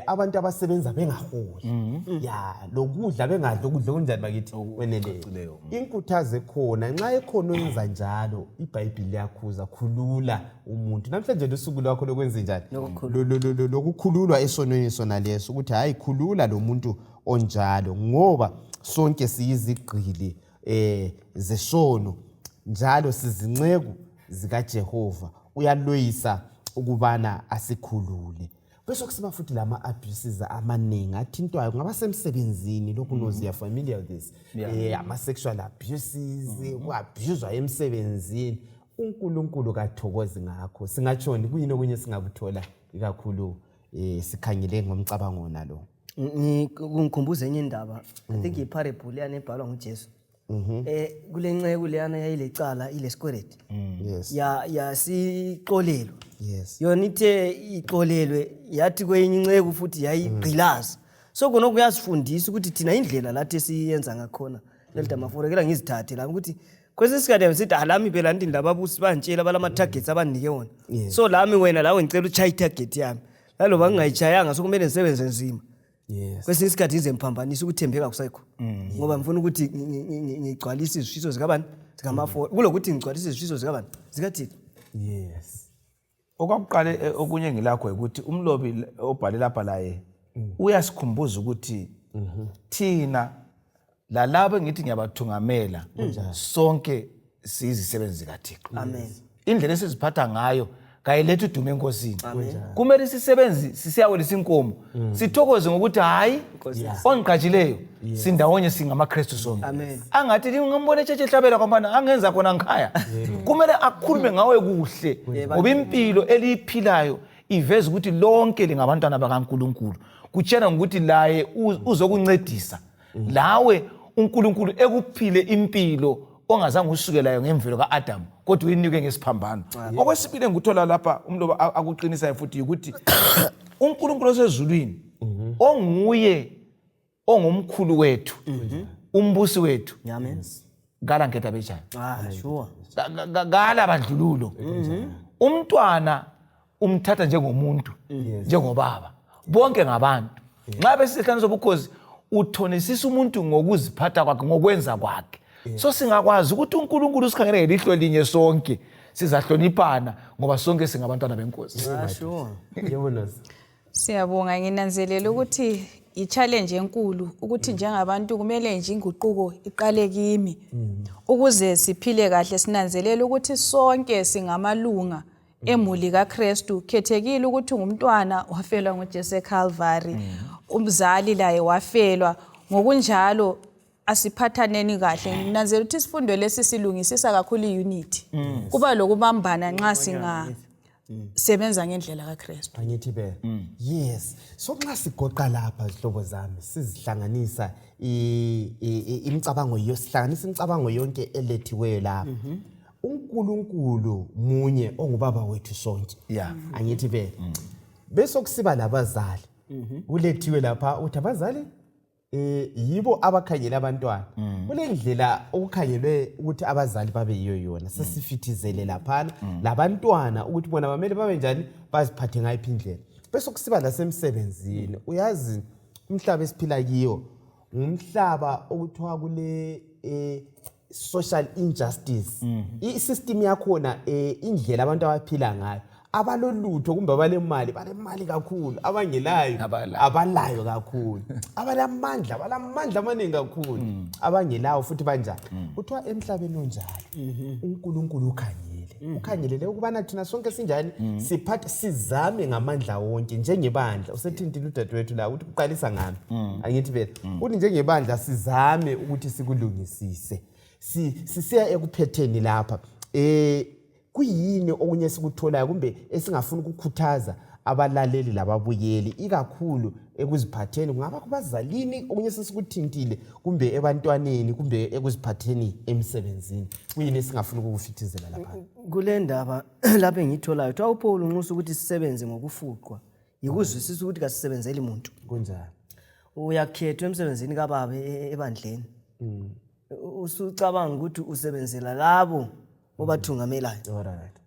abantu abasebenza bengaholi, ya lokudla bengadli ukudla okunjani bakithi weneleyo. Inkuthazo ekhona nxa ekhona oyenza njalo, iBhayibhili liyakhuza, khulula umuntu. Namhlanje lusuku lwakho lokwenza njani, lokukhululwa esonweni sona leso, ukuthi hayi, khulula lo muntu onjalo, ngoba sonke siyizigqili zesono, njalo sizinceku zikaJehova. Uyaloyisa ukubana asikhulule. Bese kusiba futhi lama abuses amaningi athintwayo, kungaba semsebenzini lokhu, knows you are familiar with this, ama sexual abuses, ku-abuswa emsebenzini. uNkulunkulu kathokozi ngakho. Singatshoni kuyini okunye singakuthola ikakhulu sikhangele ngomcabango wona lo? Kungikhumbuza enye indaba, I think i-parable leyana ebhalwa nguJesu, kule nceku leyana yayilecala, ilesikweleti, ya yasixolelwa. Yona ithe ixolelwe yathi kwenye inceku futhi yayigqilaza. So khona kuyasifundisa ukuthi thina indlela lathi esiyenza ngakhona lelida maforekela ngizithathe lami ukuthi kwesinye isikhathi ngisithi, "Ah, lami phela nti lababusi bantshela balama-targets abaninike wona, so lami wena lawe ngicela utshaye i-target yami laloba ngingayitshayanga, so kumele ngisebenze nzima." Kwesinye isikhathi ngize ngiphambanise, ukuthembeka kusekho, ngoba ngifuna ukuthi ngigcwalise izifiso zikabani, zikamafo, kulokuthi ngigcwalise izifiso zikabani, zikaThixo. Okwakuqala okunye ngilakho ukuthi umlobi obhale lapha laye uyasikhumbuza ukuthi thina lalabo engithi ngiyabathungamela sonke siyizisebenzi zikaThixo. Amen. Indlela esiziphatha ngayo kayilethi udumo enkosini. Kumele isisebenzi sisiyawelisa inkomo sithokoze ngokuthi hayi, ongiqatshileyo sindawonye, singamaKristu sonke. Amen. Angathi ngingambona etshetshe ehlabela kwambana angenza khona ngikhaya, kumele akhulume ngawe kuhle, ngoba impilo eliyiphilayo iveza ukuthi lonke lingabantwana bakaNkulunkulu. Kutshena ngokuthi laye uzokuncedisa lawe uNkulunkulu ekuphile impilo ongazange usuke layo ngemvelo ka-Adamu, kodwa uyinike ngesiphambano. Okwesibili engikuthola lapha umlobo akuqinisayo futhi ukuthi uNkulunkulu osezulwini onguye ongumkhulu wethu. Umbusi wethu Amen. kala nketha bejana. Ah, sure. Kala bandlululo. Umntwana umthatha njengomuntu, njengobaba. Bonke ngabantu. Nxa besihlanganiso sobukhosi uthonisisa umuntu ngokuziphatha kwakhe, ngokwenza kwakhe. So singakwazi ukuthi uNkulunkulu usikhangele ngelihlo linye sonke, sizahloniphana ngoba sonke singabantwana benkosi. Ah, sure. Yebo Nozi. Siyabonga, nginanzelela ukuthi i-challenge enkulu ukuthi njengabantu kumele nje inguquko iqale kimi ukuze siphile kahle. Sinanzelela ukuthi sonke singamalunga emuli kaKristu. Khethekile ukuthi ngumntwana wafelwa nguJesu eCalvary, umzali laye wafelwa, ngokunjalo asiphathaneni kahle. Nginanzelela ukuthi isifundo lesi silungisisa kakhulu i-unity, kuba lokubambana nxa singa sebenza ngendlela kaKristu. Angithi be. Yes. So nxa sigoqa lapha, zihlobo zami, sizihlanganisa imicabango yo, sihlanganisa imicabango yonke elethiweyo lapha. uNkulunkulu munye ongubaba wethu sonke. Angithi be. Bese kusiba labazali. Kulethiwe lapha uthi abazali yibo abakhangela abantwana. Kulendlela okukhangelwe ukuthi abazali babe yiyo yona. Sesifithizele laphana labantwana ukuthi bona bamele babe njani, baziphathe ngayiphi indlela. Bese kusiba lasemsebenzini. Uyazi umhlaba esiphila kiwo ngumhlaba okuthiwa kule social injustice. I-system yakhona, indlela abantu abaphila ngayo, abalolutho kumbe abalemali balemali kakhulu, abangelayo Abalayo. Abalayo kakhulu, abalamandla balamandla amaningi kakhulu, abangelawo futhi banjani. Kuthiwa emhlabeni onjalo uNkulunkulu ukhangele, ukhangelele ukubana thina sonke sinjani, siphathe, sizame ngamandla wonke njengebandla. Usethintile udadewethu la ukuthi kuqalisa ngami. Angithi phela uthi njengebandla sizame ukuthi sikulungisise. Sisiya ekuphetheni lapha, kuyini okunye esikutholayo kumbe esingafuna ukukhuthaza abalaleli lababuyeli, ikakhulu ekuziphatheni, kungaba kubazalini, okunye sesikuthintile, kumbe ebantwaneni, kumbe ekuziphatheni emsebenzini? Kuyini esingafuna ukukufithizela lapha? Kule ndaba lapho engiyitholayo, kuthiwa uPaul unxusa ukuthi sisebenze ngokufuqwa yikuzwisisa ukuthi kasisebenzeli muntu. Kunjalo. Uyakhethwa emsebenzini kababa ebandleni, usucabanga ukuthi usebenzela labo obathungamelayo,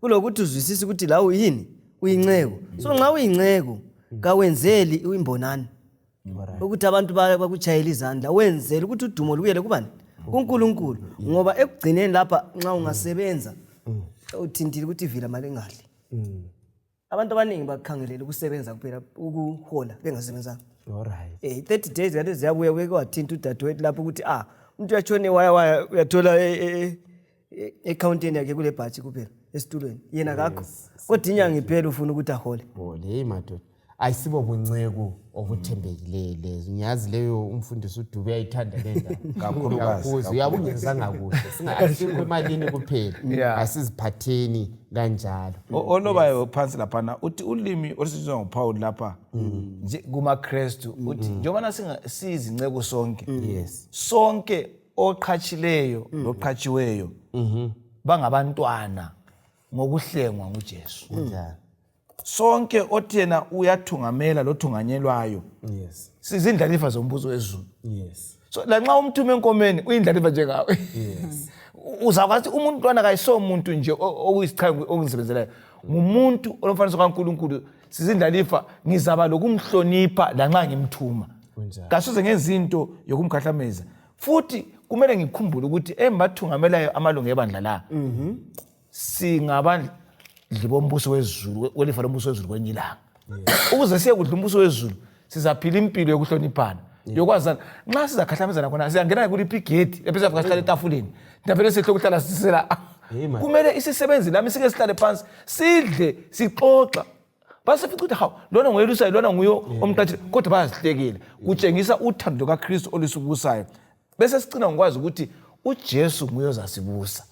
kulokuthi uzwisise ukuthi la uyini, uyinceku. So nxa uyinceku, kawenzeli imbonani ukuthi abantu bakutshayele izandla, wenzela ukuthi udumo lubuyele kubani? KuNkulunkulu. Ngoba ekugcineni lapha nxa ungasebenza, uthintile ukuthi ivila mali engadli. Abantu abaningi bakhangelele ukusebenza kuphela, ukuhola bengasebenzanga. 30 days kade ziyabuya, kuye kwathinta udadewethu lapho ukuthi umuntu uyatshone waya waya, uyathola ekhawuntini yakhe kule bhatshi kuphela esitulweni, yena kakho, kodwa inyanga iphela ufuna ukuthi ahole. Bole, hey madoda, ayisibo bunceku obuthembekileyo lezo. Ngiyazi leyo umfundisi uDube uyayithanda le ndaba. Kakhulukazi. Kakhulu. Uyabe ungenzanga kuhle. Asikho emalini kuphela. Asiziphatheni kanjalo. Olobayo phansi laphana uthi ulimi olusetshenziswa nguPaul lapha nje kumaKristu, uthi njengoba siyizinceku sonke, sonke oqhatshileyo loqhatshiweyo bangabantwana ngokuhlengwa nguJesu. Kunjalo. Sonke othi yena uyathungamela lothunganyelwayo, sizindlalifa zombuso wezulu. So lanxa umthume enkomeni, uyindlalifa njengawe. Uzakwazi umuntu lwana kayiso muntu nje okuyisichanga okungisebenzelayo, ngumuntu olomfanekiso kaNkulunkulu, sizindlalifa, ngizaba lokumhlonipha lanxa ngimthuma. Kunjalo. Kasoze ngenza into yokumkhahlameza. Futhi kumele ngikhumbule ukuthi embathungamelayo amalungu ebandla la, singabadli bombuso wezulu, welifa lombuso wezulu kwenye ilanga. Ukuze siye kudla umbuso wezulu, sizaphila impilo yokuhloniphana, yokwazana. Nxa sizakhahlamezana khona, siyangena kuliphi igedi lapho siyafika sihlale etafuleni? Thina vele sihle ukuhlala sisela. Hey, man. Kumele isisebenzi lami sike sihlale phansi, sidle, sixoxa, basefica ukuthi hawu, lona nguyelusayo, lona nguye omqatshile, kodwa bayazihlekela. Kutshengisa uthando lukaKristu olusibusayo. Bese sicina ngokwazi ukuthi uJesu nguye ozasibusa,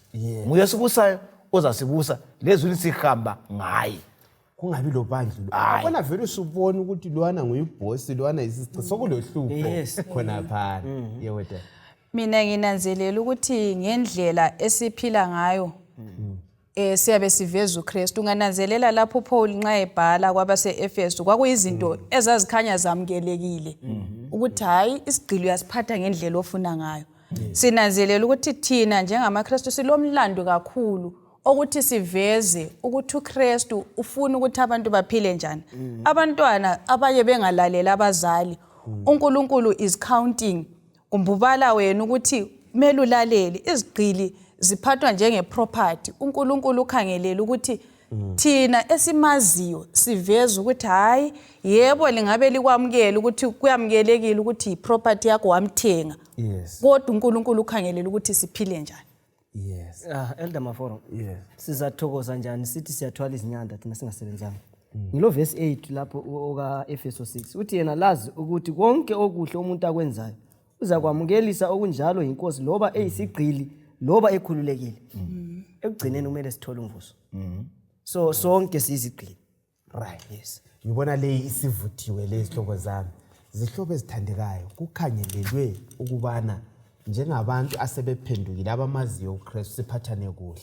nguye osibusayo, ozasibusa lezwini, sihamba ngaye. Kungabi lobandlulo. Hayi. Abona vele usubona ukuthi lwana nguyibhosi, lwana yisici, sokulohlupho khonaphana. Yebo dad. Mina nginanzelela ukuthi ngendlela esiphila ngayo siyabe siveza uKristu. Ungananzelela lapho uPaul nxa ebhala kwabase-Efesu, kwakuyizinto ezazikhanya zamukelekile ukuthi hayi, isigqili uyasiphatha ngendlela ofuna ngayo. Sinanzelela ukuthi thina njengamaKristu silomlando kakhulu okuthi siveze ukuthi uKristu ufuna ukuthi abantu baphile njani. Abantwana abanye bengalaleli abazali, uNkulunkulu is counting, kumbe ubala wena ukuthi kumele ulalele. Izigqili ziphathwa njenge-property. UNkulunkulu ukhangelele ukuthi thina esimaziyo siveze ukuthi hhayi, yebo lingabe likwamukele ukuthi kuyamukelekile ukuthi yi-property yakho wamthenga, kodwa uNkulunkulu ukhangelele ukuthi siphile njani. Yes. Elder Maforo. Yes. Sizathokoza njani sithi siyathwala izinyanda thina singasebenzanga? Ngilo verse 8 lapho oka Efeso 6 uthi yena lazi ukuthi konke okuhle umuntu akwenzayo uzakwamukelisa okunjalo yinkosi, loba eyisigqili loba ekhululekile. Ekugcineni kumele sithole umvuzo. So sonke siyizigqili. Right. Yes. Ngibona leyi isivuthiwe le zihlobo zami. Zihlobo ezithandekayo, kukhangelelwe ukubana njengabantu asebephendukile abamaziyo uKristu siphathane kuhle.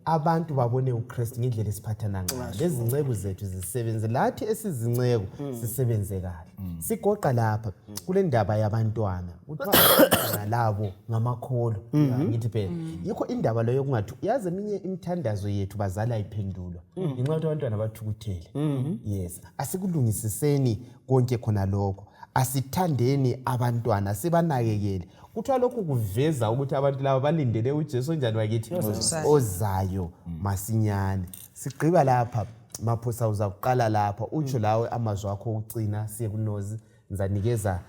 Abantu babone uKristu ngendlela esiphathana ngayo. Lezi zinceku zethu zisebenze lathi esizinceku sisebenze kahle. Sigoqa lapha kule ndaba yabantwana. Kuthiwa abantwana labo ngamakholo. Ngithi phela yikho indaba leyo kungathi yazi eminye imithandazo yethu bazali ayiphendulwa ngenxa yokuthi abantwana bathukuthele. Yes, asikulungisiseni konke khona lokho. Asithandeni abantwana, sibanakekele. Kuthiwa lokhu kuveza ukuthi abantu laba balindele uJesu onjani bakithi, ozayo masinyane. Sigqiba lapha, Maphosa, uzakuqala lapha utsho lawe amazwi akho okucina, siye kuNozi. Ngizanikeza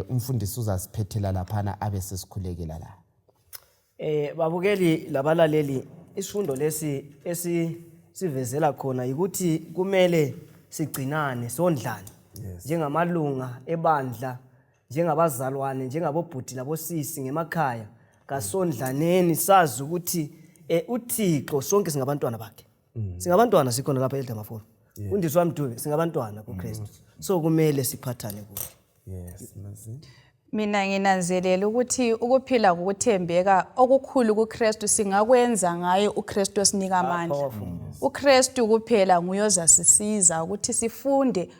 umfundisi uzasiphethela laphana abe sesikhulekela la. Babukeli labalaleli, isifundo lesi esisivezela khona ukuthi kumele sigcinane, sondlane njengamalunga ebandla, njengabazalwane, njengabobhuti labosisi ngemakhaya. Kasondlaneni, sazi ukuthi uThixo sonke singabantwana bakhe. Singabantwana sikhona lapha Elder Maforo. Undiswa Mdube, singabantwana kuKristu. So kumele siphathane kuhle. Yes, Mazi. Mina nginanzelela ukuthi ukuphila ngokuthembeka okukhulu kuKristu singakwenza ngaye uKristu osinika amandla. Powerful. uKristu kuphela nguye ozasisiza ukuthi sifunde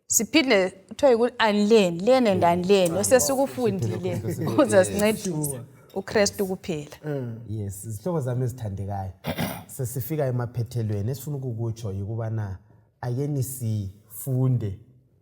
siphinde kuthiwa ukuthi unlearn, learn and unlearn. Osesikufundile uzasincedisa uKristu kuphela. Yes, izihlobo zami ezithandekayo. Sesifika emaphethelweni, esifuna ukukutsho yikubana akeni sifunde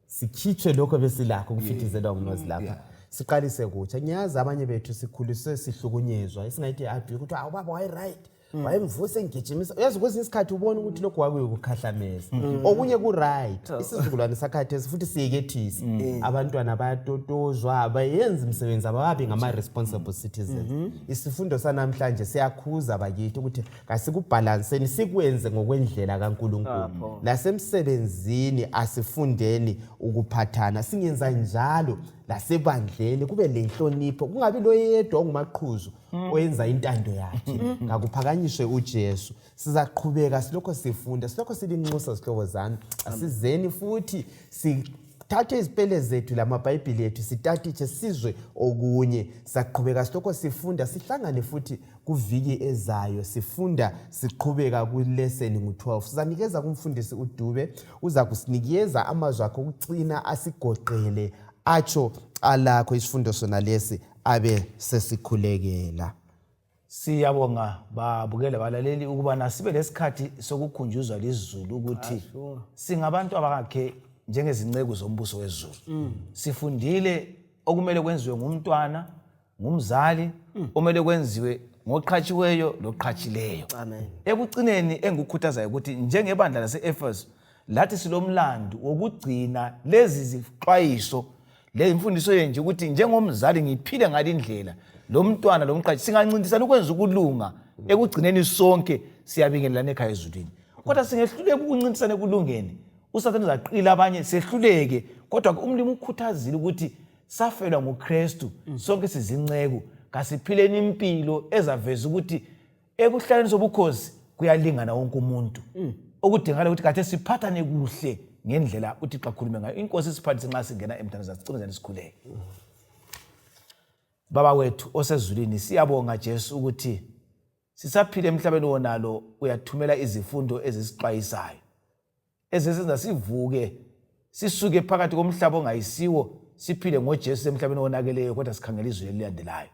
sikhitshwe lokho besilakho kufithizelwa nguNozi lapha. Siqalise kutsha. Ngiyazi abanye bethu sikhuliswe sihlukunyezwa. Esingayithi abuse ukuthi awu baba waye right. Wayemvusa engigijimisa. Uyazi kwesinye isikhathi ubona ukuthi lokhu kwakuyikukhahlameza. Okunye ku right. Isizukulwane sakhathesi futhi siyekethisa. Abantwana bayatotozwa, abayenzi imisebenzi, abababi ngama responsible citizens. Isifundo sanamhlanje siyakhuza bakithi ukuthi kasikubhalanseni sikwenze ngokwendlela kaNkulunkulu. Lasemsebenzini asifundeni ukuphathana. Singenza njalo lasebandleni kube lenhlonipho, kungabi loyedwa ongumaqhuzu oyenza intando yakhe. Ngakuphakanyiswe uJesu. Sizaqhubeka silokho sifunda, silokho silinxusa zihlobo zami. Asizeni futhi sithathe izipele zethu lamabhayibhili ethu sitatitshe sizwe okunye. Saqhubeka silokho sifunda, sihlangane futhi kuviki ezayo sifunda siqhubeka kulesson ngu-12. Sizanikeza kumfundisi uDube, uza kusinikeza amazwi akhe okucina asigoqele atsho alakho isifundo sona lesi abe sesikhulekela. Siyabonga babukele balaleli ukubana sibe lesikhathi sokukhunjuzwa lizulu ukuthi singabantu abakhe njengezinceku zombuso wezulu. Sifundile okumele kwenziwe ngumntwana, ngumzali, okumele kwenziwe ngoqhatshiweyo loqhatshileyo. Amen. Ekucineni engikukhuthazayo ukuthi njengebandla lase-Efeso lathi silomlandu wokugcina lezi zixwayiso le imfundiso yenje ukuthi njengomzali ngiphile ngalindlela lo mntwana lo mqhatshi singancintisana ukwenza ukulunga ekugcineni sonke siyabingelelana ekhaya ezulwini. Kodwa singehluleka ukuncintisana ekulungeni, uSathane uzaqila abanye sehluleke. Kodwa umlimi ukhuthazile ukuthi safelwa nguKristu, sonke sizinceku, kasiphileni impilo ezaveza ukuthi ekuhlaleni sobukhosi kuyalingana wonke umuntu. Okudingakala ukuthi kade siphathane kuhle ngendlela uThixo akhulume ngayo. Inkosi isiphathise nxa singena emthandazweni, sicimezane sikhuleke. Baba wethu osezulwini, siyabonga Jesu ukuthi sisaphila emhlabeni wonalo uyathumela izifundo ezisixwayisayo, ezisenza sivuke sisuke phakathi komhlaba ongayisiwo, siphile ngoJesu emhlabeni owonakeleyo, kodwa sikhangele izwe elilandelayo.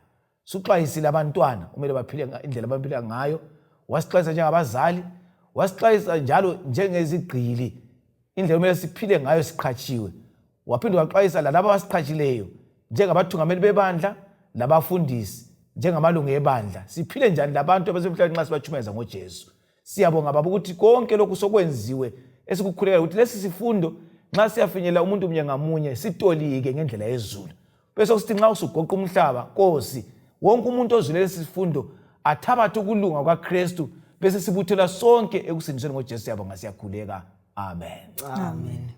Suxwayisile abantwana kumele baphile indlela abaphila ngayo, wasixwayisa njengabazali, wasixwayisa njalo njengezigqili indlela kumele siphile ngayo siqhatshiwe. Waphinde waxwayisa lalabo abasiqhatshileyo njengabathungameli bebandla labafundisi njengamalungu ebandla, siphile njani labantu abasemhlabeni nxa sibatshumayeza ngoJesu. Siyabonga Baba ukuthi konke lokhu sokwenziwe, esikukhulekela ukuthi lesi sifundo nxa siyafinyelela umuntu munye ngamunye sitolike ngendlela yezulu, bese kusithi nxa usugoqa umhlaba Nkosi, wonke umuntu ozwile lesi sifundo athabathe ukulunga kwaKristu, bese sibuthela sonke ekusindisweni ngoJesu. Siyabonga, siyakhuleka, amen. Amen.